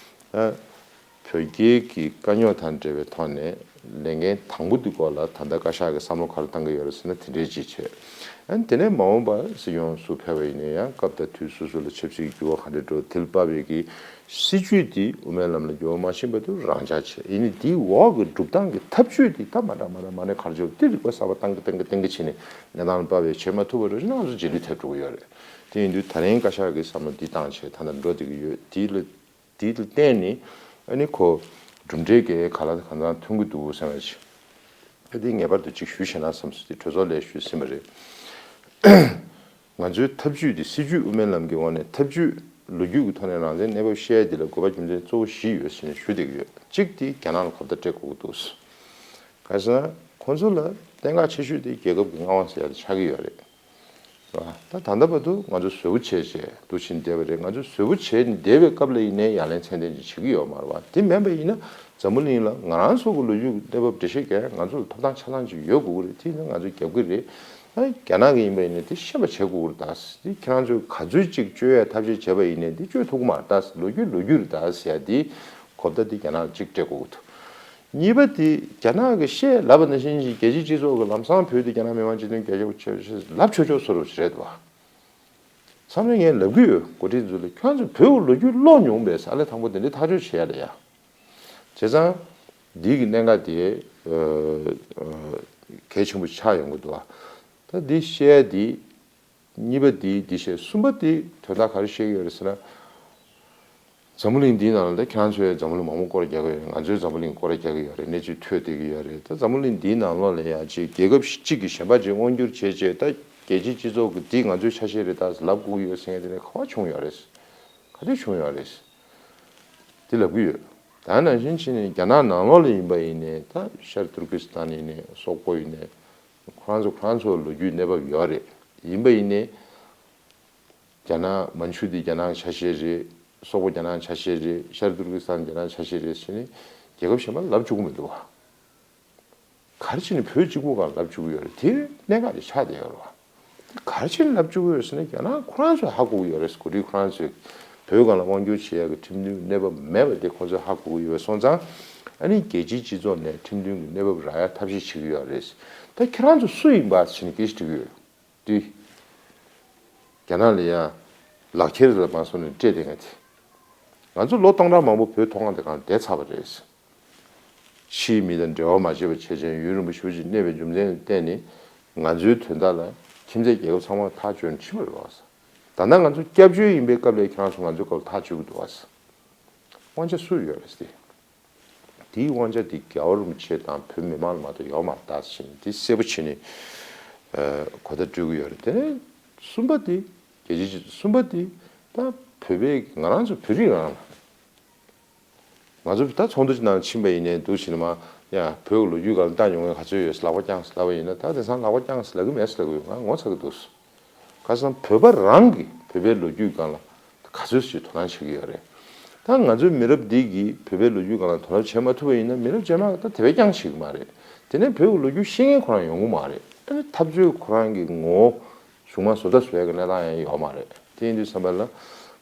ཨ། བོད་རྒྱའི་གི་དཀའ་རྙོག་དང་འབྲེལ་བའི་ཐོག་ནས་ལས་འགན་དང་པོ་དེ་སྐོར་ལ་ད་ལྟ་བཀའ་ཤག་གིས་བསམ་བློ་ག་རེ་བཏང་གི་ཡོད་རེད་ཟེར་ན། དེ་འདྲའི་ཅིག་བྱས། ཨ་ནི་དེ་ནས་མ་འོངས་པར་སྲིད་སྐྱོང་སུ་ཕེབས་པ་ཡིན་ན་ཡང་། སྐབས་དང་དུས་སོ་སོ་ལ་ཆབ་སྲིད་ཀྱི་འགྱུར་བ་ག་འདྲ་འགྲོ། དེ་ལ་དཔག་པའི་གི་སྲིད་ཇུས་དེ་དབུ་མའི་ལམ་ལ་འགྱུར་བ་མ་ཕྱིན་བར་དུ་རང་འཇགས་བྱས། ཡིན་ནའི་དེའི་འོག་གི་སྒྲུབ་སྟངས་ཀྱི་ཐབས་ཇུས་དེ་ད་མ་འདྲ་མ་འདྲ་མ་ནས་ག་རེ་བྱེད། དེ་རིག་པ་གསར་པ་བཏང་གི་བཏང་གི་བཏང་གི་བྱས་ནས་གནས་སྟངས་ལ་དཔག་པའི་བྱེད་མ་ཐུབ་པ་འགྲོ་ཕྱིན་ན་ང་ཚོ་རྗེས་ལུས་ཐེབས་འགྲོ་གི་ཡོད་རེད། དེ་ཡིན་དུས་ད་རིང་བཀའ་ཤག་གིས་བསམ་བློ་འདི་བཏང་བྱས་ད་ལྟ་འགྲོ་བསྡད་ཀྱི་ཡོད། དེ་ལ། དེ་ལ་བརྟེན་ནས་ཨ་ནི་ཁོ་གྲུབ་འབྲས་གལ་ག་ལ་གང་འཚམ་ཐོན་གྱི་འདུག་བསམ་པ་ཞིག་ཨ། དེ་ངེས་པར་དུ་ཅིག་ཞུ་ཤེས་ན་བསམ་སོང་། དེ་གྲོས་ཚོགས་ལ་ཞུས་ཟིན་པ་རེད། ང་ཚོའི་ཐབས་ཇུས་དེ། སྲིད་ཇུས་དབུ་མའི་ལམ་གྱི་འོག་ནས་ཐབས་ཇུས། ལོ་རྒྱུས་ཀྱི་ཐོག་ནས་རང་བཙན་གནས་བབ་བཤད་ཡ་དེ་ལ་དགོས་པ་རྒྱུ་མཚན་གཙོ་བོ་བཞི་ཡོད་ཟེར་ནས་ཞུ་བསྡད་ཀྱི་ཡོད། གཅིག་དེ་རྒྱ་ནག་ལ་གོ་བརྡ་སྤྲད་དགོས་ཀྱི་འདུག་གང་ཟེར་ན་ཁོང་ཚོ་ལ་གནད་འགག་ཆེ་ཤོས་དེ་རྒྱལ་ཁབ་ཀྱི་མངའ་དབང་ཟེར་ཡ་དེ་ཆགས་ཀྱི་ཡོད་རེད། རེད་བ། ད་ད་ལྟ་བར་དུ་ང་ཚོ་བཟོ་བོ་བྱས་བྱས་འདུག་བཞིན་བསྡད་པ་རེད། ང་ཚོ་བཟོ་བོ་བྱས་ནས་བསྡད་པའི་སྐབས་ལ་ཡིན་ནའི་ཡ་ལན་ཚད་ལྡན་ཅིག་བྱེད་ཀྱི་ཡོད་མ་རེད་བ། དེ་མིན་པ་ཡིན་ན་འཛམ་བུ་གླིང་ལ་ང་རང་ཚོ་གི་ལོ་རྒྱུས་ཀྱི་གནས་བབ་འགྲེལ་བཤད་རྒྱག་ཡ་ང་ཚོ་ལ་ཐོབ་ཐང་ཆ་ཚང་ཅིག་ཡོད་དགོས་ཀྱི་རེད། དེ་ཡིན་ན་ང་ཚོས་རྒྱབ་ཀྱི་རེད། ཨ། རྒྱ་ནག་གི་ཡིན་པ་ཡིན་ན་དེ་ཤེས་པ་བྱེད་དགོས་ཀྱི་རེད་ད། དེ་ཁྱེད་རང་ཚོས་ག་ཚོད་ཅིག་བཅོས་ཡ་ཐབས་ཤེས་བྱས་པ་ཡིན་ནའི་དེ་བཅོས་ཐུབ་ཀྱི་མ་རེད་ད། ལོ་རྒྱུས་ལོ་རྒྱུས་རེད་ད་ཟེར་ཡ་དེ་གོ་བརྡ་དེ་རྒྱ་ནག་ལ་གཅིག་སྤྲད་དགོས་ཀྱི་འདུག་གཉིས་པ་དེ་རྒྱ་ནག་གིས་བཤད་ལབ་པ་ནང་བཞིན་ཞིག་རྒྱལ་སྤྱིའི་སྤྱི་ཚོགས་ཀྱི་ལམ་སང་བོད་དེ་རྒྱ་ནག་མི་དམངས་སྤྱི་མཐུན་རྒྱལ་ཁབ་ཆེ་ཤོས་ལབ་ཆོག་ཆོག་བཟོ་འདྲ་ཞིག་རེད་འདུག་བ། མཚམས་རེ་ངས་ལབ་ཀྱི་ཡོད། འགོ་ཁྲིད་ཚོ་ལ། ཁྱོད་ཚོས་བོད་ཀྱི་ལོ་རྒྱུས་ཀློག་མྱོང་པས་ཟེར། ཨ་ལས། དང་པོ་དེ་འདྲའི་ཐག་གཅོད་བྱེད་ཡ་ལ་ཡ། བྱས་ཙང་འདི་གི་གནད་འགག་དེ་ཨ་ཨ་གལ་ཆེན་པོ་ཆགས་ཡོང་གི་འདུག་བ། ད་འདི་བཤད་ཡ་དེ། གཉིས་པ་དེ་འདི་བཤད། གསུམ་པ་དེ་དོན་དག་ག་རེ་བཤད་ཀྱི་ཡོད་རེད་ཟེར་ན། འཛམ་བུ་གླིང་འདིའི་ནང་ལ་ད་ཁྱེད་རང་ཚོས་འཛམ་བུ་གླིང་མང་པོ་སྐོར་ར་རྒྱག་གི་ཡོད་རེད། ང་ཚོས་འཛམ་བུ་གླིང་སྐོར་ར་རྒྱག་གི་ཡོད་རེད། གནས་ཚུལ་ཐོས་བསྡད་ཀྱི་ཡོད་རེད། ད་འཛམ་བུ་གླིང་འདིའི་ནང་ལོགས་ལ་ཡང་ཅིག་རྒྱལ་ཁབ་གཅིག་གིས་གཞན་པ་ཅིག་དབང་སྒྱུར་བྱས་བྱས། ད་རྒྱལ་སྤྱིའི་སྤྱི་ཚོགས་ཀྱིས་འདི་ང་ཚོའི་ཆ་ཤས་རེད་ད་ལབ་དགོས་ཀྱི་ཡོད་ཟེར་མཁན་དེ་འདྲ་ག་པར་བྱུང་ཡོད་རེད། ག་དུས་བྱུང་ཡོད་རེད། འདི་ལབ་ཀྱི་ཡོད། ད་ནང་བཞིན་བྱས་ནས་རྒྱ་ནག་ནང་ལོགས་ལ་ཡིན་པ་ཡིན་ནའི། ད་ཤར་ཏུར་ཀི་སི་ཐན་ཡིན་ནའི་སོག་པོ་ཡིན་ནའི། ཁོ་རང་ཚོ་ཁོ་རང་ཚོ་ལོ་རྒྱུས་གནས་བབ་ཡོད་རེད། ཡིན་པ་ཡིན་ནའི་རྒྱ་ནག་མན་ཇུ་དེ་རྒྱ་ནག་ཆ་ཤས་རེད། སོག་པོ་རྒྱ་ནག་ཆ་ཤས་རེད། ཤར་ཏུར་ཀི་སི་ཐན་རྒྱ་ནག་ཆ་ཤས་རེད་ཟེར་ནས་རྒྱལ་ཁབ་གཞན་པ་ལབ་བཅུག་གི་མི་འདུག་བ། ག་རེ་བྱས་ནས་བོད་གཅིག་པུ་སྒང་ལབ་བཅུག་གི་ཡོད་རེད། དེ་གནད་འགག་ཅིག་ཆགས་བསྡད་ཡོད་རེད་བ། ག་རེ་བྱས་ནས་ལབ་བཅུག་གི་ཡོད་ཟེར་ན། རྒྱ་ནག་ཁོ་རང་ཚོས་ཧ་གོ་གི་ཡོད་རེད། འགོ་ཁྲིད་ཁོ་རང་ཚོས་བོད་སྒང་ལ་དབང་སྒྱུར་བྱེད་ཡག་གི་ཁྲིམས་མཐུན་གནས་བབ་མེད་པ་དེ་ཁོ་ཚོས་ཧ་གོ་གི་ཡོད་པ་སོང་ཙང་། ཨ་ནི་རྒྱལ་སྤྱིའི་སྤྱི་ཚོགས་ནས་ཁྲིམས་མཐུན་གྱི་གནས་བབ་རག་ཡག་ཐབས་ཤེས་བྱེད་ཀྱི་ཡོད་རེད། ད་ཁྱེད་རང་ཚོ་སུ་ཡིན་པ་ཟེར་ནས་སྐད་ཆ་དྲི་གི་ཡོད་དུས། རྒྱ་ནག་ལ་ཡ་ལག་འཁྱེར་ལ་མ་སོང་ནས་སྤྲད་བསྡད་མཁན་དེ། ང་ཚོ་ལོ་སྟོང་ཕྲག་མང་པོ་བོད་མཐོ་སྒང་དེ་སྒང་བསྡད་ཚར་བ་རེད། ཕྱིའི་མི་དང་འབྲེལ་བ་མ་བྱས་པ་བྱས་བྱས་ཡུན་རིང་པོ་ཞེ་པོ་ཅིག་གནས་པའི་རྒྱུ་མཚན་ལ་བརྟེན་ནས་ང་ཚོའི་དོན་དག་ལ་ཁྱིམ་མཚེས་རྒྱལ་ཁབ་ཚང་མ་ཐག་གཅོད་ནས་ཕྱིན་པ་རེད་བ། ད་ལྟ་ང་ཚོ་སྐྱབས་བཅོལ་ཡིན་པའི་སྐབས་ལ་ཁྱེད་རང་ཚོ་ང་ཚོའི་སྐབས་ལ་ཐག་གཅོད་ཀྱི་འདུག་བ། དབང་ཆ་སུ་ཡོད་རེད་དེ། དེའི་དབང་ཆ་དེ་རྒྱལ་བ་རིན་པོ་ཆེ་དང་བོད་མི་མང་ལ་མ་གཏོགས་ཡོད་མ་རེད་ད་ཟེར་ནས་དེ་གསལ་པོ་བྱས་ནས་ཨ་གོ་བརྡ་སྤྲོད་ཀྱི་ཡོད་རེད། དེ་ནས་གསུམ་པ་དེ། རྒྱལ་སྤྱིའི་སྤྱི་གསུམ་པ་དེ་ད་བོད་པའི་ང་རང་ཚོ་བོད་རིགས་རང་ལ། ང་ཚོ་ད་ཚོགས་འདུ་ཅིག་ནང་ཕྱིན་པ་ཡིན་ནའི་འདུག་ཕྱིན་ནས་མ་ཡ་བོད་ཀྱི་ལོ་རྒྱུས་སྒང་ལ་ལྟ་མྱོང་མཁན་ག་ཚོད་ཡོད་ལག་པ་བརྐྱངས་ལབ་པ་ཡིན་ན། ད་དེང་སང་ལག་པ་བརྐྱངས་ལབ་ཀྱི་མེད་ལབ་ཀྱི་ཡོད། ང་ངོ་ཚ་གི་འདུག་ཁ་སང་བོད་པ་རང་གིས་བོད་པའི་ལོ་རྒྱུས་སྒང་ལ་ག་ཚོད་ཞིག་དོ་སྣང་བྱེད་ཀྱི་ཡོད་རེད། ད་ང་ཚོའི་མི་རབས་འདི་གིས་བོད་པའི་ལོ་རྒྱུས་སྒང་ལ་དོ་སྣང་བྱེད་མ་ཐུབ་པ་ཡིན་ན། མི་རབས་རྗེས་མ་གིས་ད་དེ་བས་ཀྱང་བྱེད་ཀྱི་མ་རེད། དེ་ནས་བོད་ཀྱི་ལོ་རྒྱུས་ཤེས་མཁན་ཁོ་རང་ཡོང་གི་མ་རེད། ཨ་ནི་འཐབ་རྩོད་ཁོ་རང་གི་ངོ་བོ་གཞུང་མང་བཟོ་ལྟ་བཟོ་ཡ་གི་གནས་སྟངས་ཡང་ཡོད་མ་རེད། དེ་ཡིན་དུས་ཙམ་པ་ལ་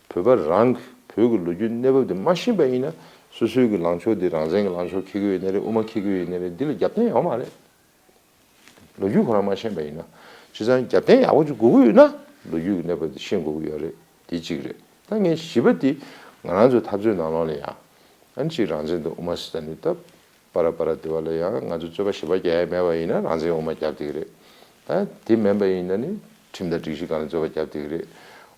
བོད་པ་རང་གིས་བོད་ཀྱི་ལོ་རྒྱུས་གནས་བབ་དེ་མ་ཤེས་པ་ཡིན་ན། སོ་སོའི་གི་ལངས་ཕྱོགས་དེ་རང་བཙན་གྱི་ལངས་ཕྱོགས་འཁྱེར་གྱི་ཡོད་ནའི་རེད། དབུ་མ་འཁྱེར་གྱི་ཡོད་ནའི་རེད། འདི་ལ་རྒྱབ་རྟེན་ཡོད་མ་རེད། ལོ་རྒྱུས་ཁོ་རང་མ་ཤེས་པ་ཡིན་ན། བྱས་ཙང་རྒྱབ་རྟེན་ཡག་པོ་ཅིག་དགོས་ཀྱི་ཡོད་ན་ལོ་རྒྱུས་ཀྱི་གནས་བབ་དེ་ཤེས་དགོས་ཀྱི་ཡོད་རེད། དེ་གཅིག་རེད། ད་ངས་བཞི་པ་དེ། ང་རང་ཚོའི་འཐབ་རྩོད་ནང་ལོགས་ལ་ཡང་ཨ་ནི་གཅིག་རང་བཙན་དང་དབུ་མ་ཟེར་ནི་ད། པ་ར་པ་ར་དེ་བ་ལ་ཡང་ང་ཚོ་རྩོད་པ་ཞེ་པོ་རྒྱག་ཡ་མེད་པ་ཡིན་ན་རང་བཙན་དབུ་མ་རྒྱབ་བསྡད་ཀྱི་རེད། ད་དེ་མིན་པ་ཡིན་ན་ནི་ཁྲིམས་དང་སྒྲིག་གཞི་སྒང་ལ་རྩོད་པ་རྒྱབ་བསྡད་ཀྱི་རེད།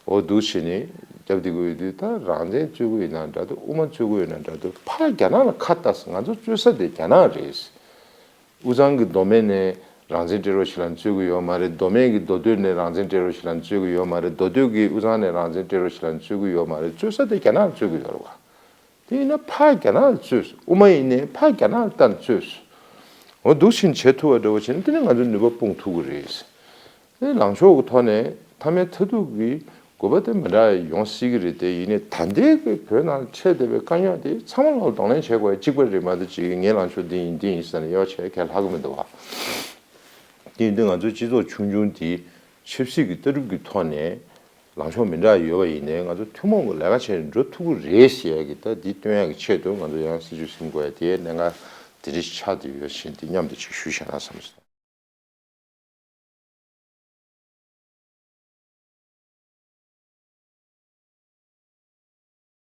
འོ་འདུག་བྱས་ནས་རྒྱབ་བསྡད་ཀྱི་ཡོད་དུས། ད་རང་བཙན་རྩོད་ཀྱི་ཡོད་ན་འདྲ་འདུག་དབུ་མ་རྩོད་ཀྱི་ཡོད་ན་འདྲ་འདུག་ཕར་རྒྱ་ནག་ལ་ཁ་བལྟས། ང་ཚོ་རྩོད་ས་དེ་རྒྱ་ནག་རེད། དབུས་གཙང་གི་མདོ་སྨད་ནས་རང་བཙན་སྤྲད་རོགས་བྱེད་ལབ་ནས་རྩོད་ཀྱི་ཡོད་མ་རེད། མདོ་སྨད་ཀྱི་མདོ་སྟོད་ནས་རང་བཙན་སྤྲད་རོགས་བྱེད་ལབ་ནས་རྩོད་ཀྱི་ཡོད་མ་རེད། མདོ་སྟོད་ཀྱིས་དབུས་གཙང་ནས་རང་བཙན་སྤྲད་རོགས་བྱེད་ལབ་ནས་རྩོད་ཀྱི་ཡོད་མ་རེད། རྩོད་ས་དེ་རྒྱ་ནག་ལ་རྩོད་ཀྱི་ཡོད་རེད་བ། དེ་ཡིན་ན་ཕར་རྒྱ་ནག་ལ་རྩོད་སོང་། དབུ་མ་ཡིན་ནའི་ཕར་རྒྱ་ནག་ལ་ལྟ་ནས་རྩོད་སོང་། འོ་འདུག་ཕྱིན་བྱེད་ཐུབ་པ་འདྲ་བོ་བྱས་ན་དེ་ནི་ང་ཚོ་ནུས་པ་སྤུངས་ཐུབ་ཀྱི་རེད། དེ་ལངས་ཕྱོགས་ཀྱི་ཐོག་ནས་མཐའ་མའི་མཐའ་ཐུག་གི་དགོས་པ་དེ་མི་འདྲ་ཡོང་སྲིད་ཀྱི་རེད། དེ་ཡིན་ནའི་ད་ལྟའི་གི་བོད་ནང་འཕྲད་བསྡད་པའི་དཀའ་རྙོག་དེ་ཚང་མ་ལོག་གདོང་ལེན་བྱེད་དགོས་ཡ་གཅིག་པ་རེད་མ་གཏོགས་ཅིག་ངའི་ལངས་ཕྱོགས་འདི་ཡིན་འདི་ཡིན་ཟེར་ནས་དབྱེ་བ་ཕྱེ་ག་ལྷག་གི་མི་འདུག་བ། དེ་ཡིན་དུས་ང་ཚོའི་སྤྱི་ཚོགས་ཆུང་ཆུང་འདི་ཆབ་སྲིད་ཀྱི་ལྟ་གྲུབ་ཀྱི་ཐོག་ནས་ལངས་ཕྱོགས་མི་འདྲ་ཡོད་པ་ཡིན་ནའི་ང་ཚོ་ཐུན་མོང་གི་ལས་ཀ་བྱས་ནས་འགྲོ་ཐུབ་ཀྱི་རེད་ཟེར་ཡ་གི་ད་འདི་སྟོན་ཡ་གི་ཆེད་དུ་ང་ཚོ་ཡང་སྲིད་ཇུས་ཟིན་དགོས་ཡ་དེའི་གནད་འགག་དེ་འདྲ་ཆགས་བསྡད་ཡོད་ཕྱིན་དེ་མཉམ་དུ་ཅིག་ཞུས་བཞག་ན་བསམ་སོང་།